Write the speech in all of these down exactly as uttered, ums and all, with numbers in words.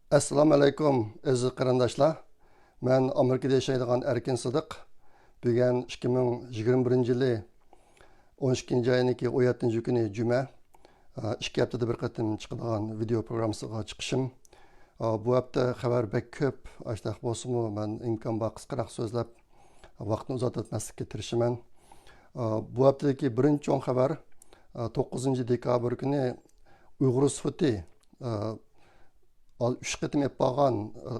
ئەسسالامۇ ئەلەيكۇم، ئەزىز قېرىنداشلار. مەن ئامېرىكىدا ياشايدىغان ئەركىن سىدىق. بۈگۈن ئىككى مىڭ يىگىرمە بىرىنچى يىلى ئون ئىككىنچى ئاينىڭكى ئون يەتتىنچى كۈنى جۈمە. ئىككى ھەپتىدە بىر قېتىم چىقىدىغان ۋىدېئو پروگراممىسىغا چىقىشىم. بۇ ھەپتە خەۋەر بەك كۆپ. ئاشۇنداق بولسىمۇ، مەن ئىمكان بار قىسقىراق سۆزلەپ، ۋاقىتنى ئۇزارتىۋەتمەسلىككە تىرىشىمەن. بۇ ھەپتىدىكى بىرىنچى چوڭ خەۋەر، توققۇزىنچى دېكابىر كۈنى ئۇيغۇر سوتى، ئۈچ قېتىم ئېلىپ بارغان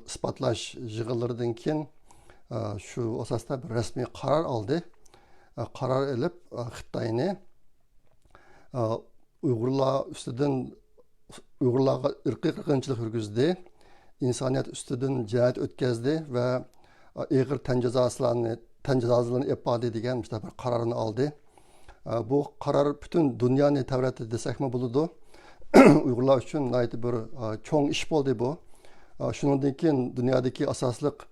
ئىسپاتلاش يىغىنلىرىدىن كېيىن، شۇ ئاساستا بىر رەسمىي قارار ئالدى. قارار ئېلىپ، خىتاينى ئۇيغۇرلار ئۈستىدىن، ئۇيغۇرلارغا ئىرقىي قىرغىنچىلىق يۈرگۈزدى، ئىنسانىيەت ئۈستىدىن جىنايەت ئۆتكەزدى ۋە ئېغىر تەن جازاسىلارنى، تەن جازالىرىنى ئېلىپ باردى دېگەن مۇشۇنداق بىر قارارنى ئالدى. بۇ قارار پۈتۈن دۇنيانى تەۋرەتتى دېسەكمۇ بولىدۇ. ئۇيغۇرلار ئۈچۈن ناھايىتى بىر چوڭ ئىش بولدى بۇ. شۇنىڭدىن كېيىن دۇنيادىكى ئاساسلىق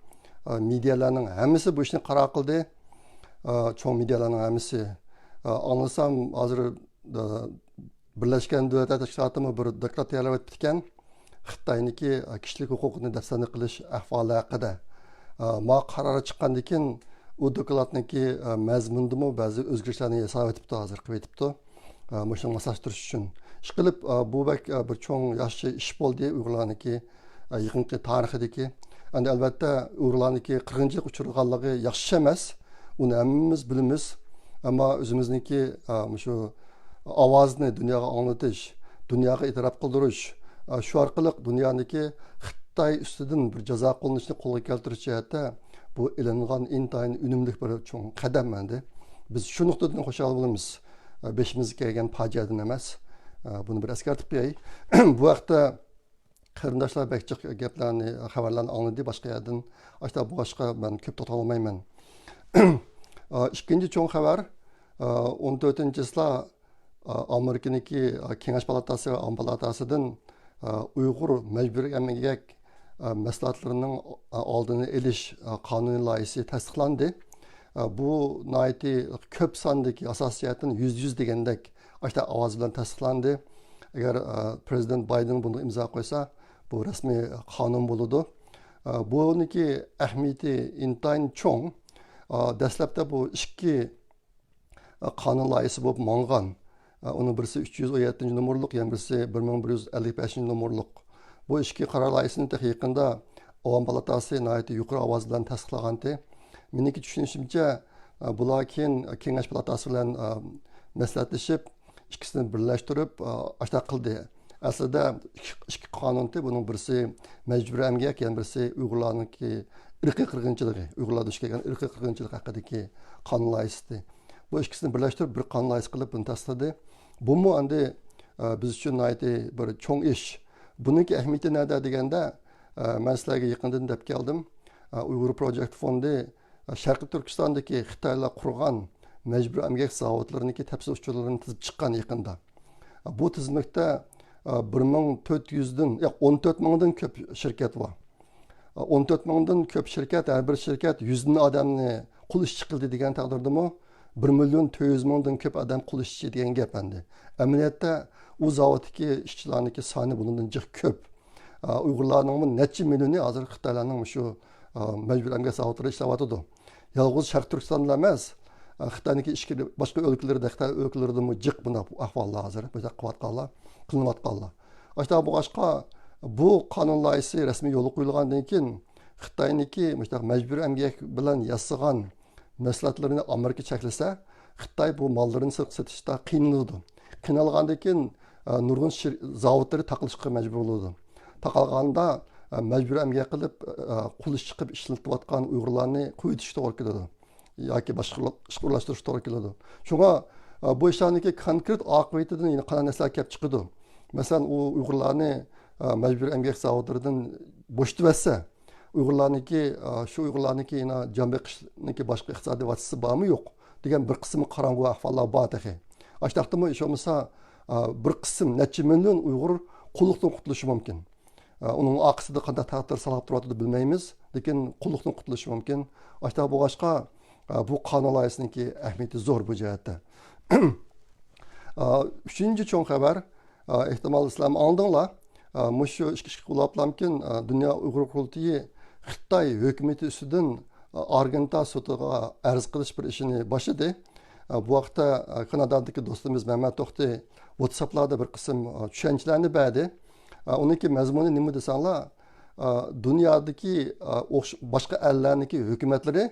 مېدىيالارنىڭ ھەممىسى بۇ ئىشنى قارار قىلدى. چوڭ مېدىيالارنىڭ ھەممىسى. ئاڭلىسام ھازىر بىرلەشكەن دۆلەتلەر تەشكىلاتىمۇ بىر دوكلات تەييارلاپ ئۆتۈپتىكەن. خىتاينىڭكى كىشىلىك ھوقۇقنى دەپسەندە قىلىش ئەھۋالى ھەققىدە. ما قارار چىققاندىن كېيىن ئۇ دوكلاتنىڭكى مەزمۇنىدىمۇ بەزى ئۆزگىرىشلەرنى ياساۋېتىپتۇ، ھازىر قىلىۋېتىپتۇ. مۇشۇنى ماسلاشتۇرۇش ئۈچۈن. ئىشقىلىپ، بۇ بەك بىر چوڭ ياخشى ئىش بولدى ئۇيغۇرلارنىڭكى يېقىنقى تارىخىدىكى. ئەمدى ئەلۋەتتە ئۇيغۇرلارنىڭكى قىرغىنچىلىققا ئۇچرىغانلىقى ياخشى ئىش ئەمەس. ئۇنى ھەممىمىز بىلىمىز. ئەمما ئۆزىمىزنىڭكى مۇشۇ ئاۋازنى دۇنياغا ئاڭلىتىش، دۇنياغا ئېتىراپ قىلدۇرۇش، شۇ ئارقىلىق دۇنيانىڭكى خىتاي ئۈستىدىن بىر جازا قوللىنىشنى قولغا كەلتۈرۈش جەھەتتە بۇ ئېلىنغان ئىنتايىن ئۈنۈملۈك بىر چوڭ قەدەم ئەمدى. بىز شۇ نۇقتىدىن خۇشال بولىمىز. بېشىمىزغا كەلگەن پاجىئەدىن ئەمەس. بۇنى بىر ئەسكەرتىپ قوياي. بۇ ھەقتە قېرىنداشلار بەك جىق گەپلەرنى، خەۋەرلەرنى ئاڭلىدى باشقا يەردىن. ئاشتا بولغاچقا مەن كۆپ توختالمايمەن. ئىككىنچى چوڭ خەۋەر، ئون تۆتىنچى چىسلا، ئامېرىكىنىڭكى كېڭەش پالاتاسى ۋە ئاۋام پالاتاسىدىن ئۇيغۇر مەجبۇرىي ئەمگەك مەھسۇلاتلىرىنىڭ ئالدىنى ئېلىش قانۇنىي لايىھىسى تەستىقلاندى. بۇ ناھايىتى كۆپ ساندىكى، ئاساسىي جەھەتتىن يۈزدە يۈز دېگەندەك ئاشتا ئاۋاز بىلەن تەستىقلاندى. ئەگەر پرېزىدېنت بايدېن بۇنىڭغا ئىمزا قويسا، بۇ رەسمىي قانۇن بولىدۇ. بۇنىڭكى ئەھمىيىتى ئىنتايىن چوڭ. دەسلەپتە بۇ ئىككى قانۇن لايىھىسى بولۇپ ماڭغان. ئۇنىڭ بىرسى ئۈچ يۈز ئون يەتتىنچى نومۇرلۇق، يەنە بىرسى بىر مىڭ بىر يۈز ئەللىك بەشىنچى نومۇرلۇق. بۇ ئىككى قارار لايىھىسىنى تېخى يېقىندا ئاۋام پالاتاسى ناھايىتى يۇقىرى ئاۋاز بىلەن تەستىقلىغانتى. مېنىڭكى چۈشىنىشىمچە، بۇلار كېيىن كېڭەش پالاتاسى بىلەن مەسلىھەتلىشىپ، ئىككىسىنى بىرلەشتۈرۈپ، ئاشۇنداق قىلدى. ئەسلىدە ئىككى، ئىككى قانۇنتى، بۇنىڭ بىرسى مەجبۇرىي ئەمگەك، يەنە بىرسى ئۇيغۇرلارنىڭكى ئىرقىي قىرغىنچىلىقى، ئۇيغۇرلار دۇچ كەلگەن ئىرقىي قىرغىنچىلىق ھەققىدىكى قانۇن لايىھىسى. بۇ ئىككىسىنى بىرلەشتۈرۈپ بىر قانۇن لايىھىسى قىلىپ بۇنى تەستىقلىدى. بۇمۇ ئەمدى، ئە، بىز ئۈچۈن ناھايىتى بىر چوڭ ئىش. بۇنىڭكى ئەھمىيىتى نەدە دېگەندە، ئە، مەن سىلەرگە يېقىندىن دەپ كەلدىم. ئە، ئۇيغۇر پروجېكت فوندى، ئە، شەرقىي تۈركىستاندىكى خىتايلار قۇرغان مەجبۇرىي ئەمگەك زاۋۇتلىرىنىڭكى تەپسىلىي ئۇچۇرلىرىنى تىزىپ چىققان يېقىندا. ئە، بۇ تىزىملىكتە، ئە، بىر مىڭ تۆت يۈزدىن، ياق، ئون تۆت مىڭدىن كۆپ شىركەت بار. ئون تۆت مىڭدىن كۆپ شىركەت، ھەر بىر شىركەت يۈز مىڭ ئادەمنى قۇل ئىشچى قىلدى دېگەن تەقدىردىمۇ، بىر مىليون تۆت يۈز مىڭدىن كۆپ ئادەم قۇل ئىشچى دېگەن گەپ ئەمدى. ئەمەلىيەتتە ئۇ زاۋۇتتىكى ئىشچىلارنىڭكى سانى بۇنىڭدىن جىق كۆپ. ئۇيغۇرلارنىڭمۇ نەچچە مىليونى ھازىر خىتايلارنىڭ مۇشۇ مەجبۇرىي ئەمگەك زاۋۇتلىرىدا ئىشلەۋاتىدۇ. يالغۇز شەرقىي تۈركىستاندا ئەمەس، خىتاينىڭكى ئىچكىرى باشقا ئۆلكىلىرىدە، خىتاي ئۆلكىلىرىدىمۇ جىق بۇنداق ئەھۋاللار ھازىر، بۇنداق قىلىۋاتقانلار، قىلىنىۋاتقانلار. ئاشۇنداق بولغاچقا، بۇ قانۇن لايىھىسى رەسمىي يولغا قويۇلغاندىن كېيىن، خىتاينىڭكى مۇشۇنداق مەجبۇرىي ئەمگەك بىلەن ياسىغان مەھسۇلاتلىرىنى ئامېرىكا چەكلىسە، خىتاي بۇ ماللىرىنى سىرتقا سېتىشتا قىينىلىدۇ. قىينالغاندىن كېيىن، ئە، نۇرغۇن شىر-، زاۋۇتلىرى تاقىلىشقا مەجبۇر بولىدۇ. تاقالغاندا، ئە، مەجبۇرىي ئەمگەك قىلىپ، ئە، قۇل ئىشچى قىلىپ ئىشلىتىۋاتقان ئۇيغۇرلارنى قويۇۋېتىشكە توغرا كېلىدۇ. ياكى باشقا ئىشقا ئورۇنلاشتۇرۇشقا توغرا كېلىدۇ. شۇڭا، ئە، بۇ ئىشلارنىڭكى كونكرېت ئاقىۋىتىدىن يەنە قانداق نەرسىلەر كېلىپ چىقىدۇ؟ مەسىلەن، ئۇ ئۇيغۇرلارنى، ئە، مەجبۇرىي ئەمگەك زاۋۇتلىرىدىن بوشىتىۋەتسە، ئۇيغۇرلارنىڭكى، ئە، شۇ ئۇيغۇرلارنىڭكى يەنە جان بېقىشنىڭكى باشقا ئىقتىسادىي ۋاسىتىسى بارمۇ يوق دېگەن بىر قىسىم قاراڭغۇ ئەھۋاللار بار تېخى. ئاشۇنداقتىمۇ ھېچ بولمىسا، ئە، بىر قىسىم نەچچە مىليون ئۇيغۇر قۇللۇقتىن قۇتۇلۇشى مۇمكىن. ئە، ئۇنىڭ ئارقىسىدا قانداق تەقدىر ساقلاپ تۇرۇۋاتىدۇ بىلمەيمىز، لېكىن قۇللۇقتىن قۇتۇلۇشى مۇمكىن. ئاشۇنداق بولغاچقا، ئە، بۇ قانۇن لايىھىسىنىڭكى ئەھمىيىتى زور بۇ جەھەتتە. ئە، ئۈچىنچى چوڭ خەۋەر، ئە، ئېھتىمال سىلەرمۇ ئاڭلىدىڭلار. ئا، مۇشۇ ئىككى، ئىككى ئۇچ كۈن بۇرۇن دۇنيا ئۇيغۇر قۇرۇلتىيى خىتاي ھۆكۈمىتى ئۈستىدىن، ئا، ئارگېنتا سوتىغا ئەرز قىلىش بىر ئىشىنى باشلىدى. ئا، بۇ ھەقتە، ئا، كانادادىكى دوستىمىز مەمەت توختى ۋاتساپلاردا بىر قىسىم، ئا، چۈشەنچىلەرنى بەردى. ئا، ئۇنىڭكى مەزمۇنى نېمە دېسەڭلار، ئا، دۇنيادىكى، ئا، ئوخش-، باشقا ئەللەرنىڭكى ھۆكۈمەتلىرى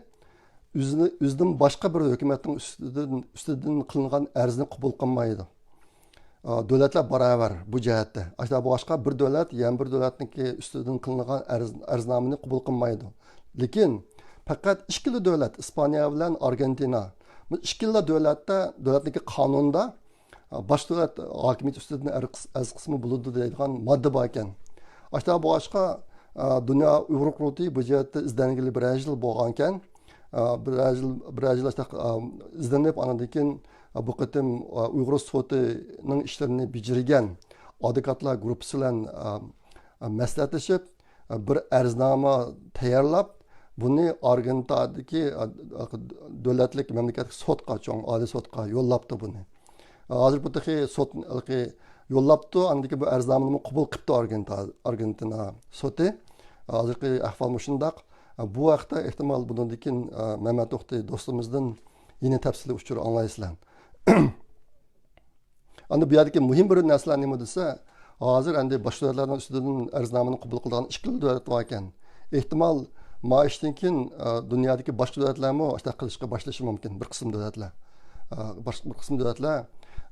ئۆزىنى، ئۆزىدىن باشقا بىر ھۆكۈمەتنىڭ ئۈستىدىن، ئۈستىدىن قىلىنغان ئەرزنى قوبۇل قىلمايدۇ. ئا، دۆلەتلەر باراۋەر بۇ جەھەتتە. ئاشۇنداق بولغاچقا، بىر دۆلەت يەنە بىر دۆلەتنىڭكى ئۈستىدىن قىلىنغان ئەرز-، ئەرزنامىنى قوبۇل قىلمايدۇ. لېكىن پەقەت ئىككىلا دۆلەت، ئىسپانىيە بىلەن ئارگېنتىنا، بۇ ئىككىلا دۆلەتتە، دۆلەتنىڭكى قانۇنىدا، ئا، باشقا دۆلەت ھاكىمىيىتى ئۈستىدىن ئەرز قىس-، ئەرز قىسمى بولىدۇ دەيدىغان ماددا بار ئىكەن. ئاشۇنداق بولغاچقا، ئا، دۇنيا ئۇيغۇر قۇرۇلتىيى بۇ جەھەتتە ئىزدەنگىلى بىرەر يىل بولغانىكەن. ئا، بىرەر يىل، بىرەر يىل ئاشۇنداق، ئا، ئىزدىنىپ، ئاندىن كېيىن، ئا، بۇ قېتىم، ئا، ئۇيغۇر سوتىنىڭ ئىشلىرىنى بېجىرگەن ئادۋوكاتلار گۇرۇپپىسى بىلەن، ئا، ئا، مەسلىھەتلىشىپ، ئا، بىر ئەرزنامە تەييارلاپ، بۇنى ئارگېنتىنادىكى، ئا، دۆلەتلىك مەملىكەتلىك سوتقا، چوڭ ئالىي سوتقا يوللاپتۇ بۇنى. ھازىر بۇ تېخى سوت يوللاپتۇ، ئاندىن كېيىن بۇ ئەرزنامىنى قوبۇل قىپتۇ ئارگېنتا-، ئارگېنتىنا سوتى. ھازىرقى ئەھۋال مۇشۇنداق. بۇ ھەقتە ئېھتىمال بۇنىڭدىن كېيىن، ئە، مەمەت توختى دوستىمىزدىن يەنە تەپسىلىي ئۇچۇر ئاڭلايسىلەر. ئەمدى بۇ يەردىكى مۇھىم بىر نەرسىلەر نېمە دېسە، ھازىر ئەمدى باشقا دۆلەتلەرنىڭ ئۈستىدىن ئەرزنامىنى قوبۇل قىلىدىغان ئىككىلا دۆلەت بار ئىكەن. ئېھتىمال، ما ئىشتىن كېيىن، ئە، دۇنيادىكى باشقا دۆلەتلەرمۇ ئاشۇنداق قىلىشقا باشلىشى مۇمكىن، بىر قىسىم دۆلەتلەر. ئە، باش-، بىر قىسىم دۆلەتلەر،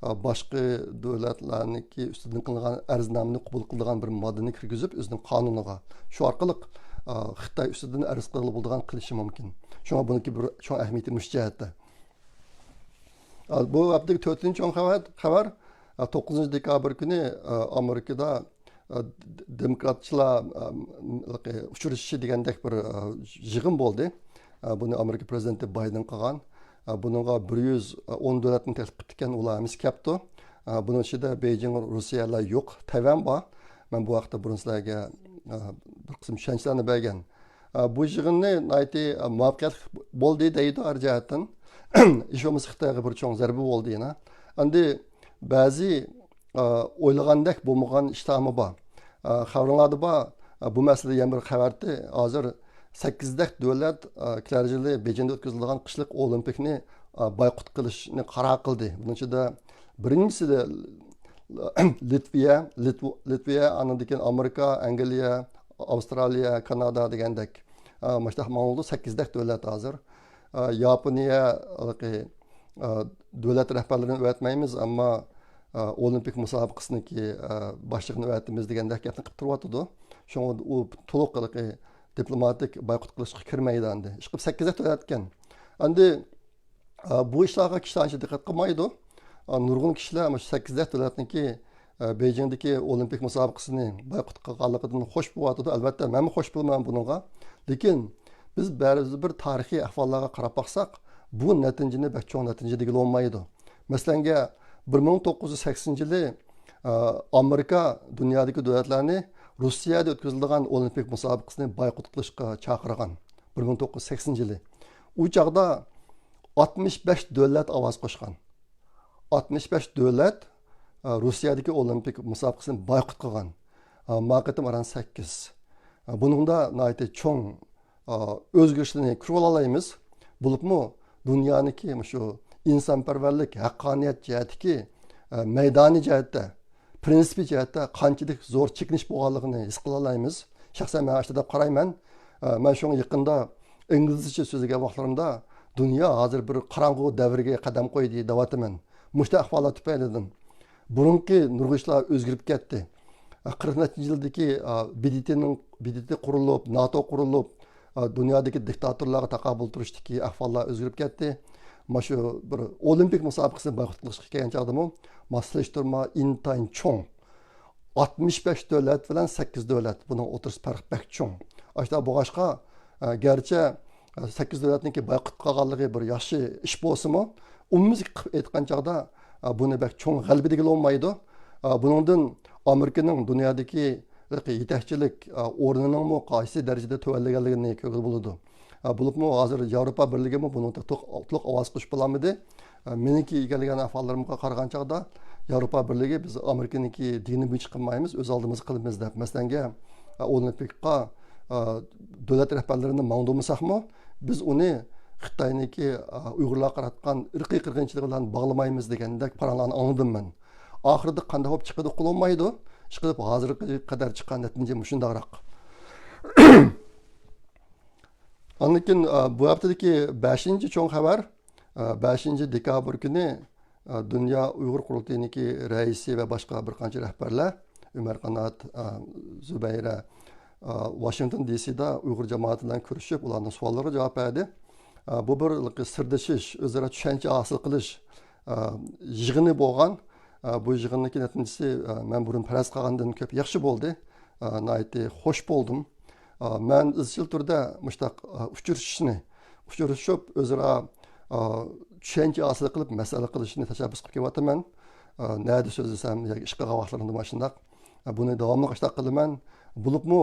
ئە، باشقا دۆلەتلەرنىڭكى ئۈستىدىن قىلىنغان ئەرزنامىنى قوبۇل قىلىدىغان بىر ماددىنى كىرگۈزۈپ، ئۆزىنىڭ قانۇنىغا، شۇ ئارقىلىق، ئە، خىتاي ئۈستىدىن ئەرز قىلغىلى بولىدىغان قىلىشى مۇمكىن. شۇڭا بۇنىڭكى بىر چوڭ ئەھمىيىتى مۇشۇ جەھەتتە. ئە، بۇ ھەپتىدىكى تۆتىنچى چوڭ خەۋەر، خەۋەر، ئە، توققۇزىنچى دېكابىر كۈنى، ئە، ئامېرىكىدا، ئە، دېموكراتچىلار، ئە، ئۇچرىشىشى دېگەندەك بىر، ئە، يىغىن بولدى. ئە، بۇنى ئامېرىكا پرېزىدېنتى بايدېن قىلغان. ئە، بۇنىڭغا بىر يۈز ئون دۆلەتنى تەكلىپ قىپتىكەن، ئۇلار ھەممىسى كەپتۇ. ئە، بۇنىڭ ئىچىدە بېيجىڭ، روسىيەلەر يوق، تەيۋەن بار. مەن بۇ ھەقتە بۇرۇن سىلەرگە، ئە، بىر قىسىم چۈشەنچىلەرنى بەرگەن. ئە، بۇ يىغىننى ناھايىتى، ئە، مۇۋەپپەقىيەتلىك بولدى دەيدۇ ھەر جەھەتتىن. ھېچ بولمىسا خىتايغا بىر چوڭ زەربە بولدى يەنە. ئەمدى بەزى، ئە، ئويلىغاندەك بولمىغان ئىشلارمۇ بار. ئە، خەۋىرىڭلاردا بار، ئە، بۇ مەسىلىدە يەنە بىر خەۋەر ئىدى. ھازىر سەككىزدەك دۆلەت، ئە، كېلەر يىلى بېيجىڭدا ئۆتكۈزۈلىدىغان قىشلىق ئولىمپىكنى، ئە، بايقۇت قىلىشنى قارار قىلدى. بۇنىڭ ئىچىدە بىرىنچىسى لىتۋىيە، لىتۋ-، لىتۋىيە، ئاندىن كېيىن ئامېرىكا، ئەنگلىيە، ئاۋسترالىيە، كانادا دېگەندەك، ئە، مۇشۇنداق ماڭىدۇ، سەككىزدەك دۆلەت ھازىر. ئە، ياپونىيە، ھېلىقى، ئە، دۆلەت رەھبەرلىرىنى ئەۋەتمەيمىز، ئەمما، ئە، ئولىمپىك مۇسابىقىسىنىڭكى، ئە، باشلىقىنى ئەۋەتىمىز دېگەندەك گەپنى قىلىپ تۇرۇۋاتىدۇ. شۇڭا ئۇ تولۇق ھېلىقى دىپلوماتىك بايقۇت قىلىشقا كىرمەيدۇ ئەمدى. ئىشقىلىپ سەككىزدەك دۆلەت ئىكەن. ئەمدى، ئە، بۇ ئىشلارغا كىشىلەر ئانچە دىققەت قىلمايدۇ. ئە، نۇرغۇن كىشىلەر مۇشۇ سەككىزدەك دۆلەتنىڭكى، ئە، بېيجىڭدىكى ئولىمپىك مۇسابىقىسىنى بايقۇت قىلغانلىقىدىن خوش بولۇۋاتىدۇ. ئەلۋەتتە، مەنمۇ خوش بولىمەن بۇنىڭغا. لېكىن بىز بەزى بىر تارىخىي ئەھۋاللارغا قاراپ باقساق، بۇ نەتىجىنى بەك چوڭ نەتىجە دېگىلى بولمايدۇ. مەسىلەنگە، بىر مىڭ توققۇز يۈز سەكسىنىنچى يىلى، ئە، ئامېرىكا دۇنيادىكى دۆلەتلەرنى روسىيەدە ئۆتكۈزۈلىدىغان ئولىمپىك مۇسابىقىسىنى بايقۇت قىلىشقا چاقىرغان. بىر مىڭ توققۇز يۈز سەكسىنىنچى يىلى. ئۇ چاغدا ئاتمىش بەش دۆلەت ئاۋاز قوشقان. ئاتمىش بەش دۆلەت، ئە، روسىيەدىكى ئولىمپىك مۇسابىقىسىنى بايقۇت قىلغان. ئە، ما قېتىم ئاران سەككىز. ئە، بۇنىڭدا ناھايىتى چوڭ، ئە، ئۆزگىرىشلەرنى كۆرۈۋالالايمىز. بولۇپمۇ دۇنيانىڭكى مۇشۇ ئىنسانپەرۋەرلىك، ھەققانىيەت جەھەتتىكى، ئە، مەيدانى جەھەتتە، پرىنسىپى جەھەتتە قانچىلىك زور چېكىنىش بولغانلىقىنى ھېس قىلالايمىز. شەخسەن مەن ئاشۇنداق دەپ قارايمەن. ئە، مەن شۇڭا يېقىندا ئىنگلىزچە سۆزلىگەن ۋاقىتلىرىمدا، دۇنيا ھازىر بىر قاراڭغۇ دەۋرگە قەدەم قويدى دەۋاتىمەن. مۇشۇ ئەھۋاللار تۈپەيلىدىن. بۇرۇنقى نۇرغۇن ئىشلار ئۆزگىرىپ كەتتى. قىرىق نەچچە يىلدىكى، ئا، ب د ت نىڭ، ب د ت قۇرۇلۇپ، ناتو قۇرۇلۇپ، ئا، دۇنيادىكى دىكتاتورلارغا تاقابىل تۇرۇشتىكى ئەھۋاللار ئۆزگىرىپ كەتتى. مانا شۇ بىر ئولىمپىك مۇسابىقىسىنى بايقۇت قىلىشقا كەلگەن چاغدىمۇ، ما سېلىشتۇرما ئىنتايىن چوڭ. ئاتمىش بەش دۆلەت بىلەن سەككىز دۆلەت، بۇنىڭ ئوتتۇرىسى پەرق بەك چوڭ. ئاشۇنداق بولغاچقا، ئە، گەرچە، ئە، سەككىز دۆلەتنىڭكى بايقۇت قىلغانلىقى بىر ياخشى ئىش بولسىمۇ، ئومۇميۈزلۈك قىلىپ ئېيتقان چاغدا، ئە، بۇنى بەك چوڭ غەلىبە دېگىلى بولمايدۇ. ئە، بۇنىڭدىن ئامېرىكىنىڭ دۇنيادىكى يېتەكچىلىك، ئە، ئورنىنىڭمۇ قايسى دەرىجىدە تۆۋەنلىگەنلىكىنى كۆرگىلى بولىدۇ. ئە، بولۇپمۇ ھازىر ياۋروپا بىرلىكىمۇ بۇنىڭغا تولۇق، تولۇق ئاۋاز قوشۇپ بولالمىدى. ئە، مېنىڭكى ئىگىلىگەن ئەھۋاللىرىمغا قارىغان چاغدا، ياۋروپا بىرلىكى بىز ئامېرىكىنىڭكى دېگىنى بويىچە قىلمايمىز، ئۆز ئالدىمىزغا قىلىمىز دەپ، مەسىلەنگە، ئا، ئولىمپىكقا، ئا، دۆلەت رەھبەرلىرىنى ماڭدۇرمىساقمۇ، بىز ئۇنى خىتاينىڭكى، ئا، ئۇيغۇرلارغا قاراتقان ئىرقىي قىرغىنچىلىقى بىلەن باغلىمايمىز دېگەندەك پاراڭلارنى ئاڭلىدىم مەن. ئاخىرىدا قانداق بولۇپ چىقىدۇ ئۇقۇلمايدۇ. ئىشقىلىپ، ھازىرغا قەدەر چىققان نەتىجە مۇشۇنداقراق. ئاندىن كېيىن، ئا، بۇ ھەپتىدىكى بەشىنچى چوڭ خەۋەر، ئا، بەشىنچى دېكابىر كۈنى، ئا، دۇنيا ئۇيغۇر قۇرۇلتىيىنىڭكى رەئىسى ۋە باشقا بىر قانچە رەھبەرلەر، ئۆمەر قانات، ئا، زۇبەيرە، ئا، ۋاشىنگتون دى سىدا ئۇيغۇر جامائىتى بىلەن كۆرۈشۈپ، ئۇلارنىڭ سوئاللىرىغا جاۋاب بەردى. ئا، بۇ بىر سىردىشىش، ئۆزئارا چۈشەنچە ھاسىل قىلىش، ئا، يىغىنى بولغان. ئا، بۇ يىغىننىڭكى نەتىجىسى، ئا، مەن بۇرۇن پەرەز قىلغاندىن كۆپ ياخشى بولدى. ئا، ناھايىتى خوش بولدۇم. ئا، مەن ئىزچىل تۈردە مۇشۇنداق، ئا، ئۇچرىشىشنى، ئۇچرىشىپ، ئۆزئارا، ئا، چۈشەنچە ھاسىل قىلىپ، مەسلىھەت قىلىشنى تەشەببۇس قىلىپ كېلىۋاتىمەن. ئا، نەدە سۆزلىسەم ياكى ئىش قىلغان ۋاقىتلىرىمدا مانا شۇنداق. ئا، بۇنى داۋاملىق ئاشۇنداق قىلىمەن. بولۇپمۇ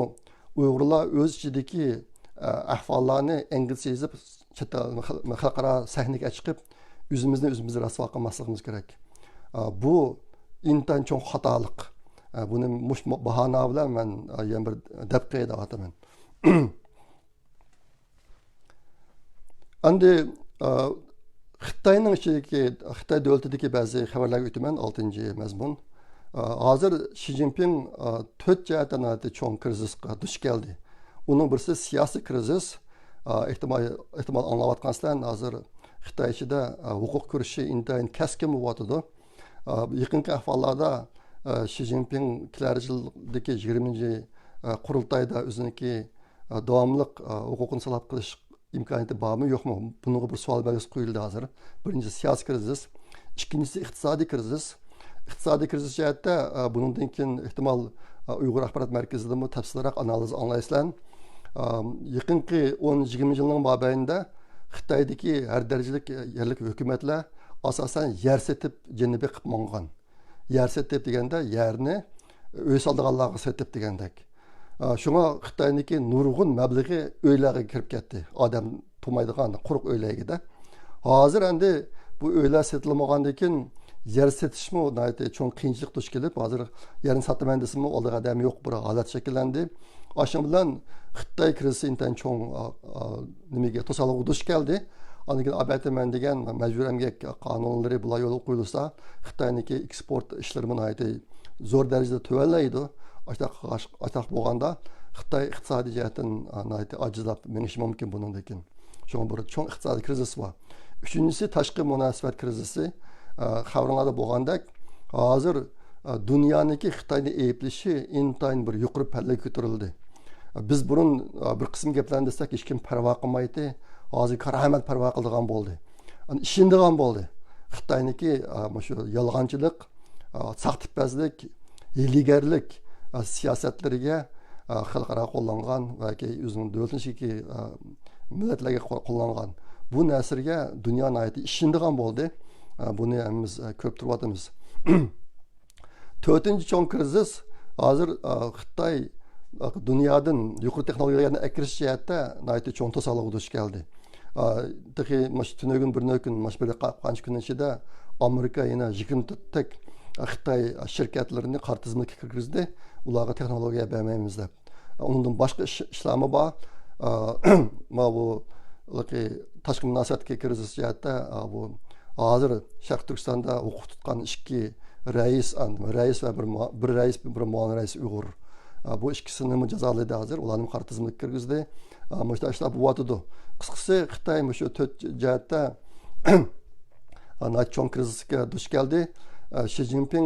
ئۇيغۇرلار ئۆز ئىچىدىكى، ئا، ئەھۋاللارنى ئىنگلىزچە يېزىپ، چەت ئەل، خەل-، خەلقئارا سەھنىگە چىقىپ، ئۆزىمىزنى ئۆزىمىز رەسۋا قىلماسلىقىمىز كېرەك. ئا، بۇ ئىنتايىن چوڭ خاتالىق. ئا، بۇنى مۇش باھانە بىلەن مەن، ئا، يەنە بىر دەپ قوياي دەۋاتىمەن. ئەمدى، ئا، خىتاينىڭ ئىچىدىكى، خىتاي دۆلىتىدىكى بەزى خەۋەرلەرگە ئۆتىمەن، ئالتىنچى مەزمۇن. ئا، ھازىر شى جىنپىڭ، ئا، تۆت جەھەتتە ناھايىتى چوڭ كىرىزىسقا دۇچ كەلدى. ئۇنىڭ بىرسى سىياسىي كىرىزىس. ئا، ئېھتىمال، ئېھتىمال ئاڭلاۋاتقانسىلەر، ھازىر خىتاي ئىچىدە، ئا، ھوقۇق كۈرىشى ئىنتايىن كەسكىن بولۇۋاتىدۇ. ئا، يېقىنقى ئەھۋاللاردا، ئا، شى جىنپىڭ كېلەر يىلدىكى يىگىرمىنچى، ئا، قۇرۇلتايدا ئۆزىنىڭكى، ئا، داۋاملىق، ئا، ھوقۇقىنى تەلەپ قىلىش ئىمكانىيىتى بارمۇ، يوقمۇ؟ بۇنىڭغا بىر سوئال بەلگىسى قويۇلدى ھازىر. بىرىنچىسى سىياسىي كىرىزىس، ئىككىنچىسى ئىقتىسادىي كىرىزىس. ئىقتىسادىي كىرىزىس جەھەتتە، ئا، بۇنىڭدىن كېيىن ئېھتىمال، ئا، ئۇيغۇر ئاخبارات مەركىزىدىمۇ تەپسىلىيراق ئانالىز ئاڭلايسىلەر. ئا، يېقىنقى ئون يىگىرمە يىلنىڭ مابەينىدە خىتايدىكى ھەر دەرىجىلىك يەرلىك ھۆكۈمەتلەر ئاساسەن يەر سېتىپ جېنىنى بېقىپ ماڭغان. يەر سېتىپ دېگەندە يەرنى ئۆي سالىدىغانلارغا سېتىپ دېگەندەك. ئا، شۇڭا خىتاينىڭكى نۇرغۇن مەبلىغى ئۆيلەرگە كىرىپ كەتتى. ئادەم تۇرمايدىغان قۇرۇق ئۆيلەرگە-دە. ھازىر ئەمدى بۇ ئۆيلەر سېتىلمىغاندىن كېيىن يەر سېتىشمۇ ناھايىتى چوڭ قىيىنچىلىق دۇچ كېلىپ، ھازىر يەرنى ساتىمەن دېسىمۇ ئالىدىغان ئادەم يوق بىر ھالەت شەكىللەندى. ئاشۇنىڭ بىلەن خىتاي كىرىزىسى ئىنتايىن چوڭ، ئا، ئا، نېمىگە، توسالغۇغا دۇچ كەلدى. ئاندىن كېيىن ئاۋېتمەن دېگەن مەجبۇرىي ئەمگەك قانۇنلىرى بۇلار يولغا قويۇلسا، خىتاينىڭكى ئېكسپورت ئىشلىرىمۇ ناھايىتى زور دەرىجىدە تۆۋەنلەيدۇ. ئاشۇنداق، ئاشۇنداق بولغاندا خىتاي ئىقتىسادىي جەھەتتىن، ئا، ناھايىتى ئاجىزلاپ مېڭىشى مۇمكىن بۇنىڭدىن كېيىن. شۇڭا بىر چوڭ ئىقتىسادىي كىرىزىس بار. ئۈچىنچىسى تاشقى مۇناسىۋەت كىرىزىسى. ئا، خەۋىرىڭلاردا بولغاندەك، ھازىر، ئا، دۇنيانىڭكى خىتاينى ئەيىبلىشى ئىنتايىن بىر يۇقىرى پەللىگە كۆتۈرۈلدى. بىز بۇرۇن، ئا، بىر قىسىم گەپلەرنى دېسەك، ھېچكىم پەرۋا قىلمايتتى. ھازىر كارامان پەرۋا قىلىدىغان بولدى. ئىشىنىدىغان بولدى. خىتاينىڭكى، ئا، مۇشۇ يالغانچىلىق، ئا، ساختىپەزلىك، ھىيلىگەرلىك، ئا، سىياسەتلىرىگە، ئا، خەلقئارا قوللانغان ۋە ئۆزىنىڭ دۆلىتىنىڭ ئىچىدىكى، ئا، مىللەتلەرگە قو-، قوللانغان بۇ نەرسىلەرگە دۇنيا ناھايىتى ئىشىنىدىغان بولدى. ئا، بۇنى ھەممىمىز، ئا، كۆرۈپ تۇرۇۋاتىمىز. تۆتىنچى چوڭ كىرىزىس ھازىر، ئا، خىتاي، ئا، دۇنيادىن يۇقىرى تېخنولوگىيەلەرنى ئەكىرىش جەھەتتە ناھايىتى چوڭ توسالغۇغا دۇچ كەلدى. ئا، تېخى مۇشۇ تۈنۈگۈن بىر كۈن، مۇشۇ بىر قا-، قانچە كۈن ئىچىدە ئامېرىكا يەنە يىگىرمە تۆت تەك خىتاي شىركەتلىرىنى قارا تىزىملىككە كىرگۈزدى، ئۇلارغا تېخنولوگىيە بەرمەيمىز دەپ. ئۇنىڭدىن باشقا ئىش، ئىشلارمۇ بار. ئا، ماۋۇ تاشقى مۇناسىۋەتتىكى كىرىزىس جەھەتتە، ئا، بۇ ھازىر شەرقىي تۈركىستاندا ھوقۇق تۇتقان ئىككى رەئىس، ئا، رەئىس ۋە بىر مۇ-، بىر رەئىس، بىر مۇئاۋىن رەئىس ئۇيغۇر. ئا، بۇ ئىككىسىنىمۇ جازالىدى ھازىر، ئۇلارنىمۇ قارا تىزىملىككە كىرگۈزدى. ئا، مۇشۇنداق ئىشلار بولۇۋاتىدۇ. قىسقىسى، خىتاي مۇشۇ تۆت جەھەتتە ناھايىتى چوڭ كىرىزىسكە دۇچ كەلدى. شى جىنپىڭ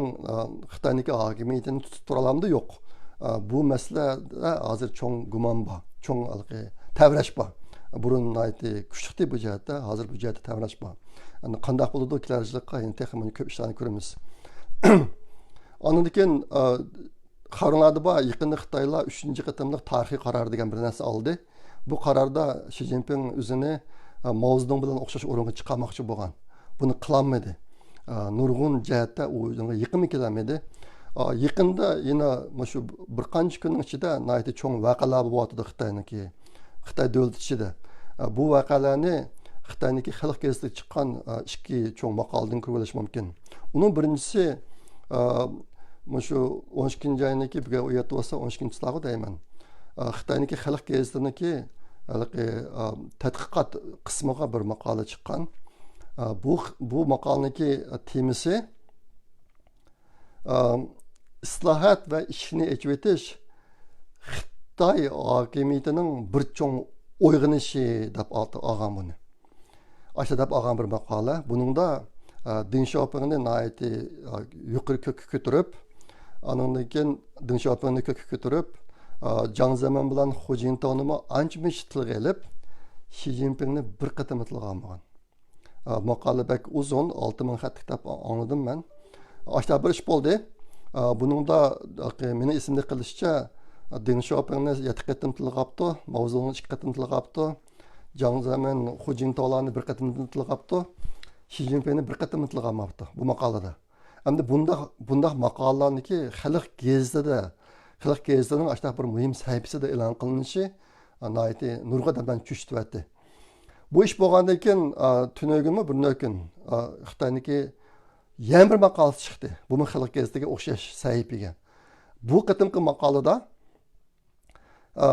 خىتاينىڭكى ھاكىمىيىتىنى تۇتۇپ تۇرالامدۇ؟ يوق. بۇ مەسىلە ھازىر چوڭ گۇمان بار، چوڭ ھېلىقى تەۋرەش بار. بۇرۇن ناھايىتى كۈچلۈكتى بۇ جەھەتتە، ھازىر بۇ جەھەتتە تەۋرەش بار. ئەمدى قانداق بولىدۇ كېلەر يىللىققا، يەنە تېخىمۇ كۆپ ئىشلارنى كۆرىمىز. ئاندىن كېيىن، خەۋىرىڭلاردا بار، يېقىندا خىتايلار ئۈچىنچى قېتىملىق تارىخىي قارار دېگەن بىر نەرسە ئالدى. بۇ قاراردا شى جىنپىڭ ئۆزىنى، ئە، ماۋزېدۇڭ بىلەن ئوخشاش ئورۇنغا چىقارماقچى بولغان. بۇنى قىلالمىدى. ئە، نۇرغۇن جەھەتتە ئۇ ئورۇنغا يېقىنمۇ كېلەلمىدى. ئە، يېقىندا يەنە مۇشۇ بىر قانچە كۈننىڭ ئىچىدە ناھايىتى چوڭ ۋەقەلەر بولۇۋاتىدۇ خىتاينىڭكى، خىتاي دۆلىتى ئىچىدە. ئە، بۇ ۋەقەلەرنى خىتاينىڭكى خەلق گېزىتىگە چىققان، ئە، ئىككى چوڭ ماقالىدىن كۆرۈۋېلىش مۇمكىن. ئۇنىڭ بىرىنچىسى، مۇشۇ ئون ئىككىنچى ئاينىڭكى، بۈگۈن ئون يەتتە بولسا، ئون ئىككىنچى چىسلاغۇ دەيمەن. ئە، خىتاينىڭكى خەلق گېزىتىنىڭكى ھېلىقى، ئە، تەتقىقات قىسمىغا بىر ماقالە چىققان. ئە، بۇ، بۇ ماقالىنىڭكى تېمىسى، ئە، ئىسلاھات ۋە ئىشىكنى ئېچىۋېتىش خىتاي ھاكىمىيىتىنىڭ بىر چوڭ ئويغىنىشى دەپ ئات-، ئالغان بۇنى. ئاشۇ دەپ ئالغان بىر ماقالە. بۇنىڭدا، ئە، دېڭ شياۋپىڭنى ناھايىتى، ئە، يۇقىرى كۆككە كۆتۈرۈپ، ئانىڭدىن كېيىن دېڭ شياۋپىڭنى كۆككە كۆتۈرۈپ، ئە، جاڭ زېمىن بىلەن خۇ جىنتاۋنىمۇ ئانچە-مۇنچە تىلغا ئېلىپ، شى جىنپىڭنى بىر قېتىممۇ تىلغا ئالمىغان. ئە، ماقالە بەك ئۇزۇن، ئالتە مىڭ خەتلىك دەپ ئاڭلىدىم مەن. ئاشۇنداق بىر ئىش بولدى. ئە، بۇنىڭدا، ئە، مېنىڭ ئېسىمدە قېلىشىچە، دېڭ شياۋپىڭنى يەتتە قېتىم تىلغا ئاپتۇ، ماۋزېدۇڭنى ئىككى قېتىم تىلغا ئاپتۇ، جاڭ زېمىن، خۇ جىنتاۋلارنى بىر قېتىم تىلغا ئاپتۇ، شى جىنپىڭنى بىر قېتىم تىلغا ئالماپتۇ بۇ ماقالىدە. ئەمدى بۇنداق، بۇنداق ماقالىلەرنىڭكى خەلق گېزىتىدە، خەلق گېزىتىنىڭ ئاشۇنداق بىر مۇھىم سەھىپىسىدە ئېلان قىلىنىشى، ئا، ناھايىتى نۇرغۇن ئادەملەرنى چۆچۈتۈۋەتتى. بۇ ئىش بولغاندىن كېيىن، ئا، تۈنۈگۈنمۇ بىر كۈن، ئا، خىتاينىڭكى يەنە بىر ماقالىسى چىقتى. بۇمۇ خەلق گېزىتىگە ئوخشاش سەھىپىگە. بۇ قېتىمقى ماقالىدا، ئا،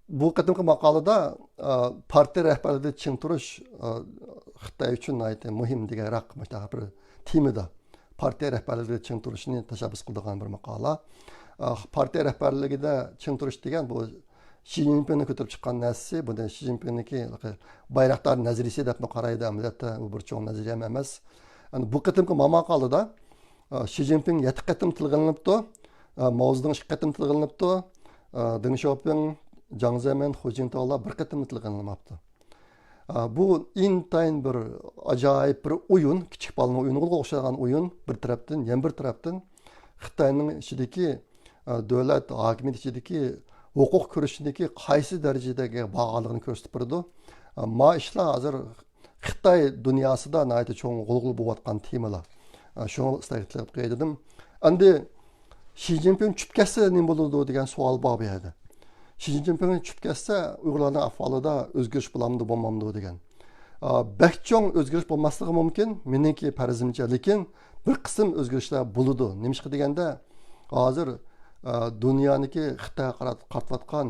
بۇ قېتىمقى ماقالىدا، ئا، پارتىيە رەھبەرلىكىدە چىڭ تۇرۇش، ئا، خىتاي ئۈچۈن ناھايىتى مۇھىم دېگەنراق مۇشۇنداق بىر تېمىدا پارتىيە رەھبەرلىكىدە چىڭ تۇرۇشنى تەشەببۇس قىلىدىغان بىر ماقالە. ئا، پارتىيە رەھبەرلىكىدە چىڭ تۇرۇش دېگەن بۇ شى جىنپىڭنى كۆتۈرۈپ چىققان نەرسىسى، بۇنى شى جىنپىڭنىڭكى بايراقدار نەزەرىيىسى دەپمۇ قارايدۇ ئەمەلىيەتتە، ئۇ بىر چوڭ نەزەرىيەمۇ ئەمەس. يەنى بۇ قېتىمقى ما ماقالىدا، ئا، شى جىنپىڭ يەتتە قېتىم تىلغا ئېلىنىپتۇ، ئا، ماۋزېدۇڭ ئىككى قېتىم تىلغا ئېلىنىپتۇ، ئا، دېڭ شياۋپىڭ، جاڭ زېمىن، خۇ جىنتاۋلار بىر قېتىم تىلغا ئېلىنماپتۇ. ئا، بۇ ئىنتايىن بىر ئاجايىپ بىر ئويۇن، كىچىك بالىنىڭ ئويۇنىغا ئوخشىغان ئويۇن بىر تەرەپتىن، يەنە بىر تەرەپتىن خىتاينىڭ ئىچىدىكى، ئا، دۆلەت ھاكىمىيىتى ئىچىدىكى ھوقۇق كۈرىشىنىڭكى قايسى دەرىجىدە بارغانلىقىنى كۆرسىتىپ بېرىدۇ. ئا، ما ئىشلار ھازىر خىتاي دۇنياسىدا ناھايىتى چوڭ غۇلغۇلا بولۇۋاتقان تېمىلار. ئا، شۇڭا ئىستەكلەپ قوياي دېدىم. ئەمدى شى جىنپىڭ چۈشۈپ كەتسە نېمە بولىدۇ دېگەن سوئال بار بۇ يەردە. شى جىنپىڭ چۈشۈپ كەتسە ئۇيغۇرلارنىڭ ئەھۋالىدا ئۆزگىرىش بولامدۇ، بولمامدۇ دېگەن. ئا، بەك چوڭ ئۆزگىرىش بولماسلىقى مۇمكىن، مېنىڭكى پەرىزىمچە، لېكىن بىر قىسىم ئۆزگىرىشلەر بولىدۇ. نېمىشقا دېگەندە، ھازىر، ئا، دۇنيانىڭكى خىتايغا قارات-، قارىتىۋاتقان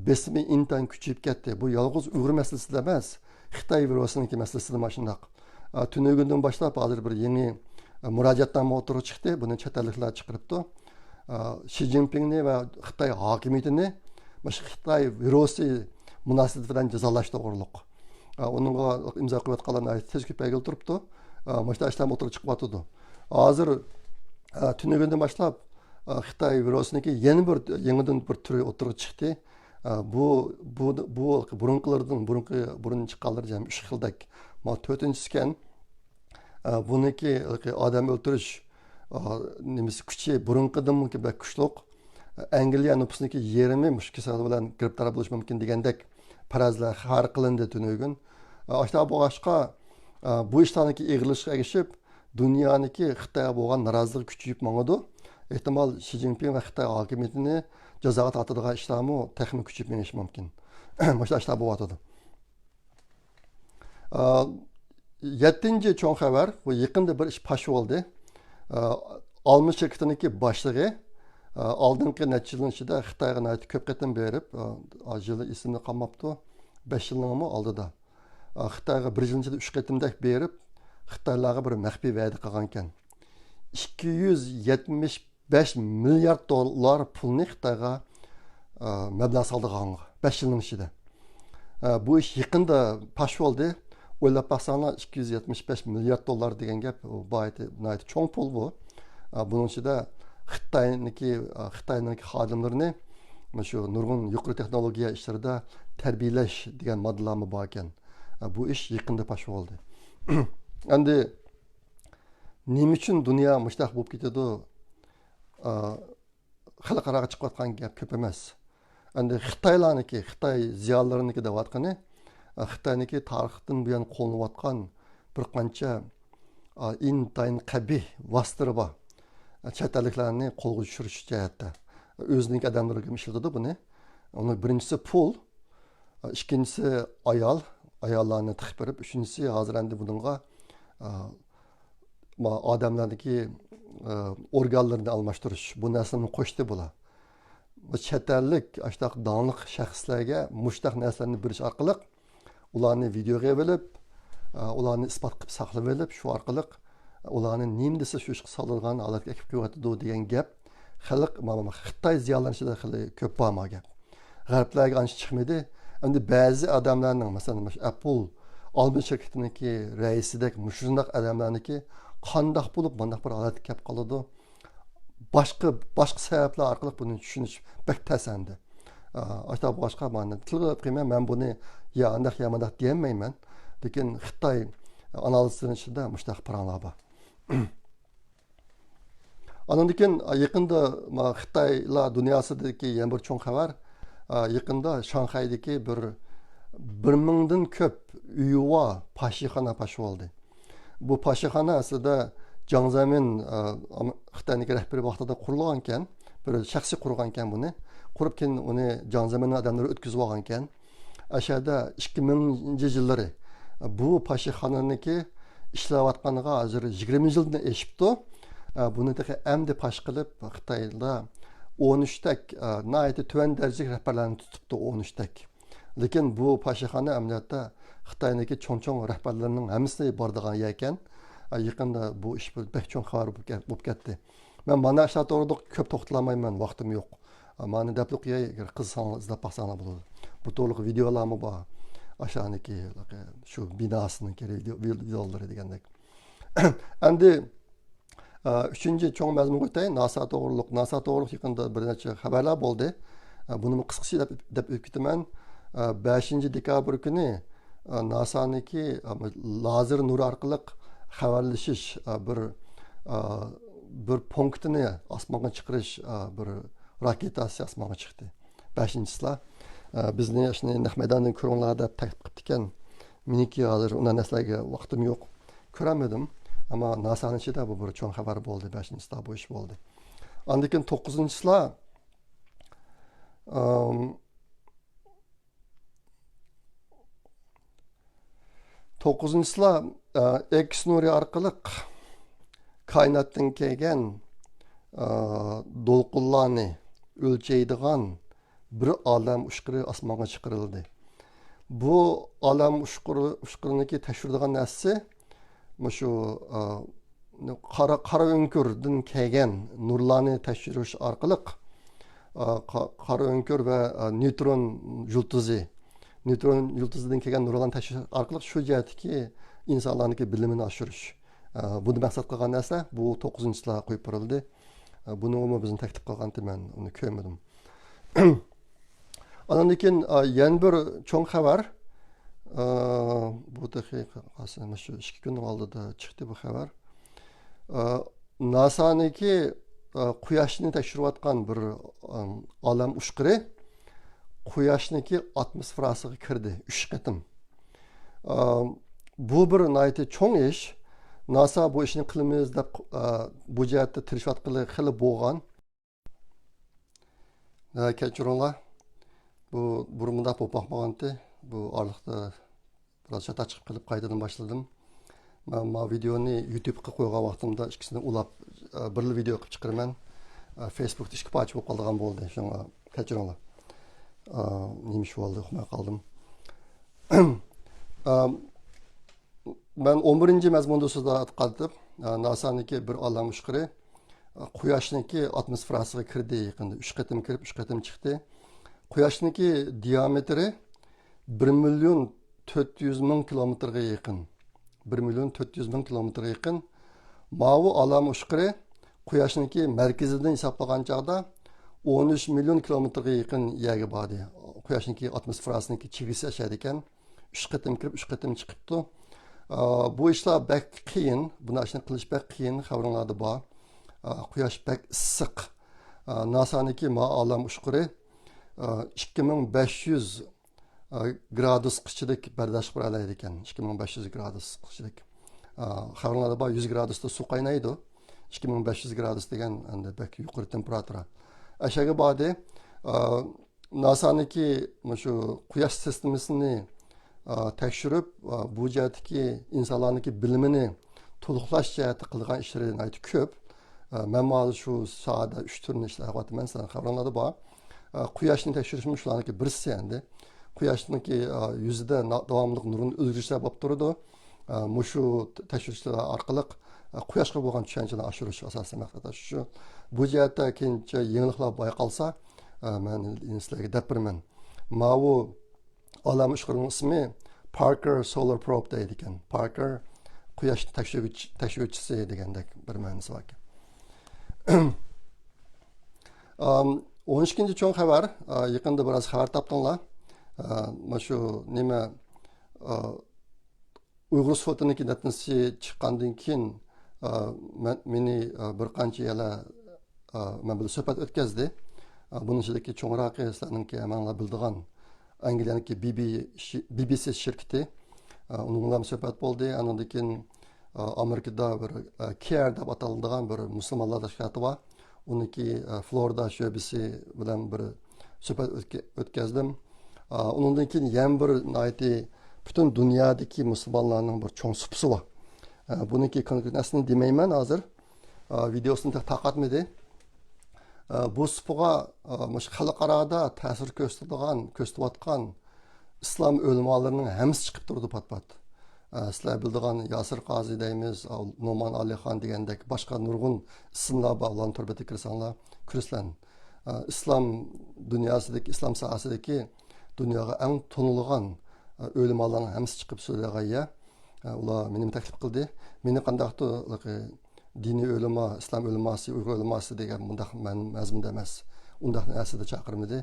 بېسىمى ئىنتايىن كۈچىيىپ كەتتى. بۇ يالغۇز ئۇيغۇر مەسىلىسىدە ئەمەس، خىتاي ۋىرۇسىنىڭكى مەسىلىسىدە مۇشۇنداق. ئا، تۈنۈگۈندىن باشلاپ ھازىر بىر يېڭى، ئا، مۇراجىئەتنامە ئوتتۇرىغا چىقتى. بۇنى چەت ئەللىكلەر چىقىرىپتۇ. ئا، شى جىنپىڭنى ۋە خىتاي ھاكىمىيىتىنى مۇشۇ خىتاي ۋىرۇسى مۇناسىۋىتى بىلەن جازالاش توغرۇلۇق. ئا، ئۇنىڭغا ئىمزا قويۇۋاتقانلار ناھايىتى تېز كۆپەيگىلى تۇرۇپتۇ. ئا، مۇشۇنداق ئىشلار ئوتتۇرىغا چىقىۋاتىدۇ. ھازىر، ئا، تۈنۈگۈندىن باشلاپ، ئا، خىتاي ۋىرۇسىنىڭكى يەنە بىر، يېڭىدىن بىر تۈرى ئوتتۇرىغا چىقتى. ئا، بۇ، بۇ، بۇ بۇرۇنقىلىرىدىن، بۇرۇنقى، بۇرۇن چىققانلىرى جەمئىي ئۈچ خىلدەك. ما تۆتىنچىسىكەن. ئا، بۇنىڭكى ئادەم ئۆلتۈرۈش، ئا، نېمىسى، كۈچى بۇرۇنقىدىنمۇ بەك كۈچلۈك. ئەنگلىيە نوپۇسىنىڭكى يېرىمى مۇشۇ كېسەل بىلەن گىرىپتار بولۇشى مۇمكىن دېگەندەك پەرەزلەر خەۋەر قىلىندى تۈنۈگۈن. ئا، ئاشۇنداق بولغاچقا، ئا، بۇ ئىشلارنىڭكى ئېغىرلىشىشىغا ئەگىشىپ، دۇنيانىڭكى خىتايغا بولغان نارازىلىقى كۈچىيىپ ماڭىدۇ. ئېھتىمال شى جىنپىڭ ۋە خىتاي ھاكىمىيىتىنى جازاغا تارتىدىغان ئىشلارمۇ تېخىمۇ كۈچىيىپ مېڭىشى مۇمكىن. مۇشۇنداق ئىشلار بولۇۋاتىدۇ. ئا، يەتتىنچى چوڭ خەۋەر، بۇ يېقىندا بىر ئىش پاش بولدى. ئا، ئالما شىركىتىنىڭكى باشلىقى، ئا، ئالدىنقى نەچچە يىلنىڭ ئىچىدە خىتايغا ناھايىتى كۆپ قېتىم بېرىپ، ئا، يىلى ئېسىمدە قالماپتۇ، بەش يىلنىڭمۇ ئالدىدا. ئا، خىتايغا بىر يىلنىڭ ئىچىدە ئۈچ قېتىمدەك بېرىپ، خىتايلارغا بىر مەخپىي ۋەدە قىلغانىكەن. ئىككى يۈز يەتمىش بەش مىليارد دوللار پۇلنى خىتايغا، ئا، مەبلەغ سالىدىغانغا بەش يىلنىڭ ئىچىدە. ئا، بۇ ئىش يېقىندا پاش بولدى. ئويلاپ باقساڭلار، ئىككى يۈز يەتمىش بەش مىليارد دوللار دېگەن گەپ، بۇ ناھايىتى، ناھايىتى چوڭ پۇل بۇ. ئا، بۇنىڭ ئىچىدە خىتاينىڭكى، ئا، خىتاينىڭكى خادىملىرىنى مانا شۇ نۇرغۇن يۇقىرى تېخنولوگىيە ئىشلىرىدا تەربىيەلەش دېگەن ماددىلارمۇ بار ئىكەن. ئا، بۇ ئىش يېقىندا پاش بولدى. ئەمدى نېمە ئۈچۈن دۇنيا مۇشۇنداق بولۇپ كېتىدۇ؟ ئا، خەلقئاراغا چىقىۋاتقان گەپ كۆپ ئەمەس. ئەمدى خىتايلارنىڭكى، خىتاي زىيالىيلىرىنىڭكى دەۋاتقىنى، ئا، خىتاينىڭكى تارىختىن بۇيان قوللىنىۋاتقان بىر قانچە، ئا، ئىنتايىن قەبىھ ۋاسىتىلىرى بار. ئا، چەت ئەللىكلەرنى قولغا چۈشۈرۈش جەھەتتە. ئۆزىنىڭكى ئادەملىرىگە ئىشلىتىدۇ بۇنى. ئۇنىڭ بىرىنچىسى پۇل، ئا، ئىككىنچىسى ئايال، ئاياللارنى تىقىپ بېرىپ، ئۈچىنچىسى ھازىر ئەمدى بۇنىڭغا، ئا، ما-، ئادەملەرنىڭكى ئورگانلىرىنى ئالماشتۇرۇش، بۇ نەرسىلەرنى قوشتى بۇلار. بۇ چەت ئەللىك ئاشۇنداق داڭلىق شەخسلەرگە مۇشۇنداق نەرسىلەرنى بېرىش ئارقىلىق ئۇلارنى ۋىدېئوغا ئېلىپ، ئۇلارنى ئىسپات قىلىپ ساقلاپ ئېلىپ، شۇ ئارقىلىق ئۇلارنى نېمە دېسە شۇ ئىشقا سالىدىغان ھالەتكە ئەكىپ قويۇۋاتىدۇ دېگەن گەپ خەلق، مانا خىتاي زىيالىيلىرىنىڭ ئىچىدە خېلى كۆپ بار ما گەپ. غەربلەرگە ئانچە چىقمىدى. ئەمدى بەزى ئادەملەرنىڭ، مەسىلەن، مۇشۇ ئەپل ئالما شىركىتىنىڭكى رەئىسىدەك مۇشۇنداق ئادەملەرنىڭكى قانداق بولۇپ مۇنداق بىر ھالەتكە كەپ قالىدۇ؟ باشقا، باشقا سەۋەبلەر ئارقىلىق بۇنى چۈشىنىش بەك تەس ئەمدى. ئاشۇنداق بولغاچقا، مانا تىلغا ئېلىپ قويىمەن، مەن بۇنى يا ئانداق يا مانداق دېيەلمەيمەن. لېكىن خىتاي ئانالىزلىرىنىڭ ئىچىدە مۇشۇنداق پاراڭلار بار. ئاندىن كېيىن يېقىندا ما خىتايلار دۇنياسىدىكى يەنە بىر چوڭ خەۋەر. يېقىندا شاڭخەيدىكى بىر، بىر مىڭدىن كۆپ ئۆيۋار پاشىخانا پاش بولدى. بۇ پاشىخانا ئەسلىدە جاڭ زېمىن، خىتاينىڭكى رەھبىرى ۋاقتىدا قۇرۇلغانكەن، بىر شەخسىي قۇرغانكەن بۇنى. قۇرۇپ كېيىن ئۇنى جاڭ زېمىننىڭ ئادەملىرى ئۆتكۈزۈپ ئالغانكەن. ئەشەدە ئىككى مىڭىنچى يىللىرى بۇ پاشىخانىنىڭكى ئىشلەۋاتقانغا ھازىر يىگىرمە يىلدىن ئېشىپتۇ. بۇنى تېخى ئەمدى پاش قىلىپ، خىتايدا ئون ئۈچتەك ناھايىتى تۆۋەن دەرىجىلىك رەھبەرلەرنى تۇتۇپتۇ، ئون ئۈچتەك. لېكىن بۇ پاشىخانا ئەمەلىيەتتە خىتاينىڭكى چوڭ-چوڭ رەھبەرلىرىنىڭ ھەممىسى بارىدىغان يەركەن. يېقىندا بۇ ئىش بىر بەك چوڭ خەۋەر بولۇپ كە-، بولۇپ كەتتى. مەن مانا ئاشۇلار توغرىلىق كۆپ توختىلالمايمەن، ۋاقتىم يوق. مانا دەپلا قوياي، ئەگەر قىزىقساڭلار ئىزدەپ باقساڭلار بولىدۇ. بۇ توغرىلىق ۋىدېئولارمۇ بار. ئاشۇنىڭكى شۇ بىناسىنىڭكى ۋىدېئو-، ۋىدېئولىرى دېگەندەك. ئەمدى ئۈچىنچى چوڭ مەزمۇنغا ئۆتەي، ناسا توغرۇلۇق. ناسا توغرۇلۇق يېقىندا بىر نەچچە خەۋەرلەر بولدى. بۇنىمۇ قىسقىچە دەپ، دەپ ئۆتۈپ كېتىمەن. بەشىنچى دېكابىر كۈنى ناسانىڭكى لازېر نۇرى ئارقىلىق خەۋەرلىشىش، بىر، بىر پونكىتىنى ئاسمانغا چىقىرىش، بىر راكېتاسى ئاسمانغا چىقتى. بەشىنچى چىسلا. بىزنى شۇنى نەق مەيداندىن كۆرۈڭلار دەپ تەكلىپ قىپتىكەن. مېنىڭكى ھازىر ئۇنداق نەرسىلەرگە ۋاقتىم يوق. كۆرەلمىدىم. ئەمما ناسانىڭ ئىچىدە بۇ بىر چوڭ خەۋەر بولدى. بەشىنچى چىسلا بۇ ئىش بولدى. ئاندىن كېيىن توققۇزىنچى چىسلا، ئىم، توققۇزىنچىسىلا، ئە، ئېكس نۇرى ئارقىلىق كائىناتتىن كەلگەن، ئە، دولقۇنلارنى ئۆلچەيدىغان بىر ئالەم ئۇچقۇرى ئاسمانغا چىقىرىلدى. بۇ ئالەم ئۇچقۇرى، ئۇچقۇرىنىڭكى تەكشۈرىدىغان نەرسىسى مۇشۇ، ئە، قارا، قارا ئۆڭكۈردىن كەلگەن نۇرلارنى تەكشۈرۈش ئارقىلىق، ئا، قا-، قارا ئۆڭكۈر ۋە، ئا، نېيترون يۇلتۇزى، نېيترون يۇلتۇزىدىن كەلگەن نۇرلارنى تەكشۈرۈش ئارقىلىق شۇ جەھەتتىكى ئىنسانلارنىڭكى بىلىمىنى ئاشۇرۇش. ئا، بۇنى مەقسەت قىلغان نەرسە بۇ توققۇزىنچى چىسلا قويۇپ بېرىلدى. ئا، بۇنىمۇ بىزنى تەكلىپ قىلغانتى، مەن ئۇنى كۆرمىدىم. ئاندىن كېيىن، ئا، يەنە بىر چوڭ خەۋەر. ئا، بۇ تېخى قالسا مۇشۇ ئىككى كۈننىڭ ئالدىدا چىقتى بۇ خەۋەر. ئا، ناسانىڭكى، ئا، قۇياشنى تەكشۈرۈۋاتقان بىر، ئا، ئالەم ئۇچقۇرى قۇياشنىڭكى ئاتموسفېراسىغا كىردى ئۈچ قېتىم. ئا، بۇ بىر ناھايىتى چوڭ ئىش. ناسا بۇ ئىشنى قىلىمىز دەپ، ئا، بۇ جەھەتتە تىرىشىۋاتقىلى خېلى بولغان. ھە، كەچۈرۈڭلار. بۇ بۇرۇن مۇنداق بولۇپ باقمىغانتى. بۇ ئارىلىقتا بىراز چاتاق چىقىپ قېلىپ قايتىدىن باشلىدىم. مەن ما ۋىدېونى يۇتۇبقا قويغان ۋاقتىمدا ئىككىسىنى ئۇلاپ، ئە، بىرلا ۋىدېو قىلىپ چىقىرىمەن. ئە، فېيسبۇكتا ئىككى پارچە بولۇپ قالىدىغان بولدى. شۇڭا كەچۈرۈڭلار. ئە، نېمە ئىش بولدى، ئۇقماي قالدىم. ئە، مەن ئون بىرىنچى مەزمۇندا سۆزلەۋاتقانتىم. ئە، ناسانىڭكى بىر ئالەم ئۇچقۇرى، ئە، قۇياشنىڭكى ئاتموسفېراسىغا كىردى يېقىندا. ئۈچ قېتىم كىرىپ، ئۈچ قېتىم چىقتى. قۇياشنىڭكى دىيامېتىرى بىر مىليون تۆت يۈز مىڭ كىلومېتىرغا يېقىن. بىر مىليون تۆت يۈز مىڭ كىلومېتىرغا يېقىن. ماۋۇ ئالەم ئۇچقۇرى قۇياشنىڭكى مەركىزىدىن ھېسابلىغان چاغدا ئون ئۈچ مىليون كىلومېتىرغا يېقىن يەرگە باردى. قۇياشنىڭكى ئاتموسفېراسىنىڭكى چېگرىسى ئاشىدىكەن. ئۈچ قېتىم كىرىپ، ئۈچ قېتىم چىقىپتۇ. ئا، بۇ ئىشلار بەك قىيىن. بۇنى ئاشۇنداق قىلىش بەك قىيىن. خەۋىرىڭلاردا بار. ئا، قۇياش بەك ئىسسىق. ئا، ناسانىڭكى ما ئالەم ئۇچقۇرى، ئا، ئىككى مىڭ بەش يۈز، ئا، گرادۇسقىچىلىك بەرداشلىق بېرەلەيدىكەن. ئىككى مىڭ بەش يۈز گرادۇسقىچىلىك. ئا، خەۋىرىڭلاردا بار، يۈز گرادۇستا سۇ قاينايدۇ. ئىككى مىڭ بەش يۈز گرادۇس دېگەن ئەمدى بەك يۇقىرى تېمپېراتۇرا. ئەشەگە باردى. ئا، ناسانىڭكى مۇشۇ قۇياش سىستېمىسىنى، ئا، تەكشۈرۈپ، ئا، بۇ جەھەتتىكى ئىنسانلارنىڭكى بىلىمىنى تولۇقلاش جەھەتتە قىلغان ئىشلىرى ناھايىتى كۆپ. ئە، مەنمۇ ھازىر شۇ ساھەدە ئۈچ تۈرنى ئىشلەۋاتىمەن، سىلەرنىڭ خەۋىرىڭلاردا بار. ئە، قۇياشنى تەكشۈرۈشمۇ شۇلارنىڭكى بىرسى ئەمدى. قۇياشنىڭكى، ئە، يۈزىدە نا-، داۋاملىق نۇرغۇن ئۆزگىرىشلەر بولۇپ تۇرىدۇ. ئە، مۇشۇ تەكشۈرۈشلەر ئارقىلىق، ئە، قۇياشقا بولغان چۈشەنچىنى ئاشۇرۇش ئاساسىي مەقسەت شۇ. بۇ جەھەتتە كېيىنچە يېڭىلىقلار بايقالسا، ئە، مەن سىلەرگە دەپ بېرىمەن. ماۋۇ ئالامە ئۇچقۇرنىڭ ئىسمى پاركېر سولار پروب دەيدىكەن. پاركېر قۇياش تەكشۈرگۈچ-، تەكشۈرگۈچىسى دېگەندەك بىر مەنىسى باركەن. ئام، ئون ئىككىنچى چوڭ خەۋەر، ئا، يېقىندا بىراز خەۋەر تاپتىڭلار. ئا، مانا شۇ نېمە، ئا، ئۇيغۇر سوتىنىڭكى نەتىجىسى چىققاندىن كېيىن، ئا، مەن، مېنى، ئا، بىر قانچە يەرلەر، ئا، مەن بىلەن سۆھبەت ئۆتكەزدى. ئا، بۇنىڭ ئىچىدىكى چوڭراقى سىلەرنىڭكى ھەممىڭلار بىلىدىغان ئەنگلىيەنىڭكى بى بى، بى بى سى شىركىتى. ئا، ئۇنىڭ بىلەن سۆھبەت بولدى. ئاندىن كېيىن، ئا، ئامېرىكىدا بىر، ئا، كېير دەپ ئاتالىدىغان بىر مۇسۇلمانلار تەشكىلاتى بار. ئۇنىڭكى، ئە، فلورىدا شۆبىسى بىلەن بىر سۆھبەت ئۆتكە-، ئۆتكەزدىم. ئە، ئۇنىڭدىن كېيىن يەنە بىر ناھايىتى پۈتۈن دۇنيادىكى مۇسۇلمانلارنىڭ بىر چوڭ سۇپىسى بار. ئە، بۇنىڭكى كونكرېت ئەسلىنى دېمەيمەن ھازىر. ئە، ۋىدېئوسىنى تە-، تارقاتمىدى. ئە، بۇ سۇپىغا، ئە، مۇشۇ خەلقئارادا تەسىر كۆرسىتىدىغان، كۆرسىتىۋاتقان ئىسلام ئۆلىمالىرىنىڭ ھەممىسى چىقىپ تۇرىدۇ پات-پات. ئە، سىلەر بىلىدىغان ياسىر قازى دەيمىز، ئا، نومان ئالىخان دېگەندەك باشقا نۇرغۇن ئىسىملار بار، ئۇلارنى تور بېتىگە كىرسەڭلار كۆرىسىلەر. ئە، ئىسلام دۇنياسىدىكى، ئىسلام ساھەسىدىكى دۇنياغا ئەڭ تونۇلغان، ئە، ئۆلىمالارنىڭ ھەممىسى چىقىپ سۆزلەيدىغان يەر. ئە، ئۇلار مېنىمۇ تەكلىپ قىلدى. مېنى قانداقتۇر، دىنىي ئۆلىما، ئىسلام ئۆلىماسى، ئۇيغۇر ئۆلىماسى دېگەن مۇنداق مەن-، مەزمۇندا ئەمەس. ئۇنداق نەرسىدە چاقىرمىدى.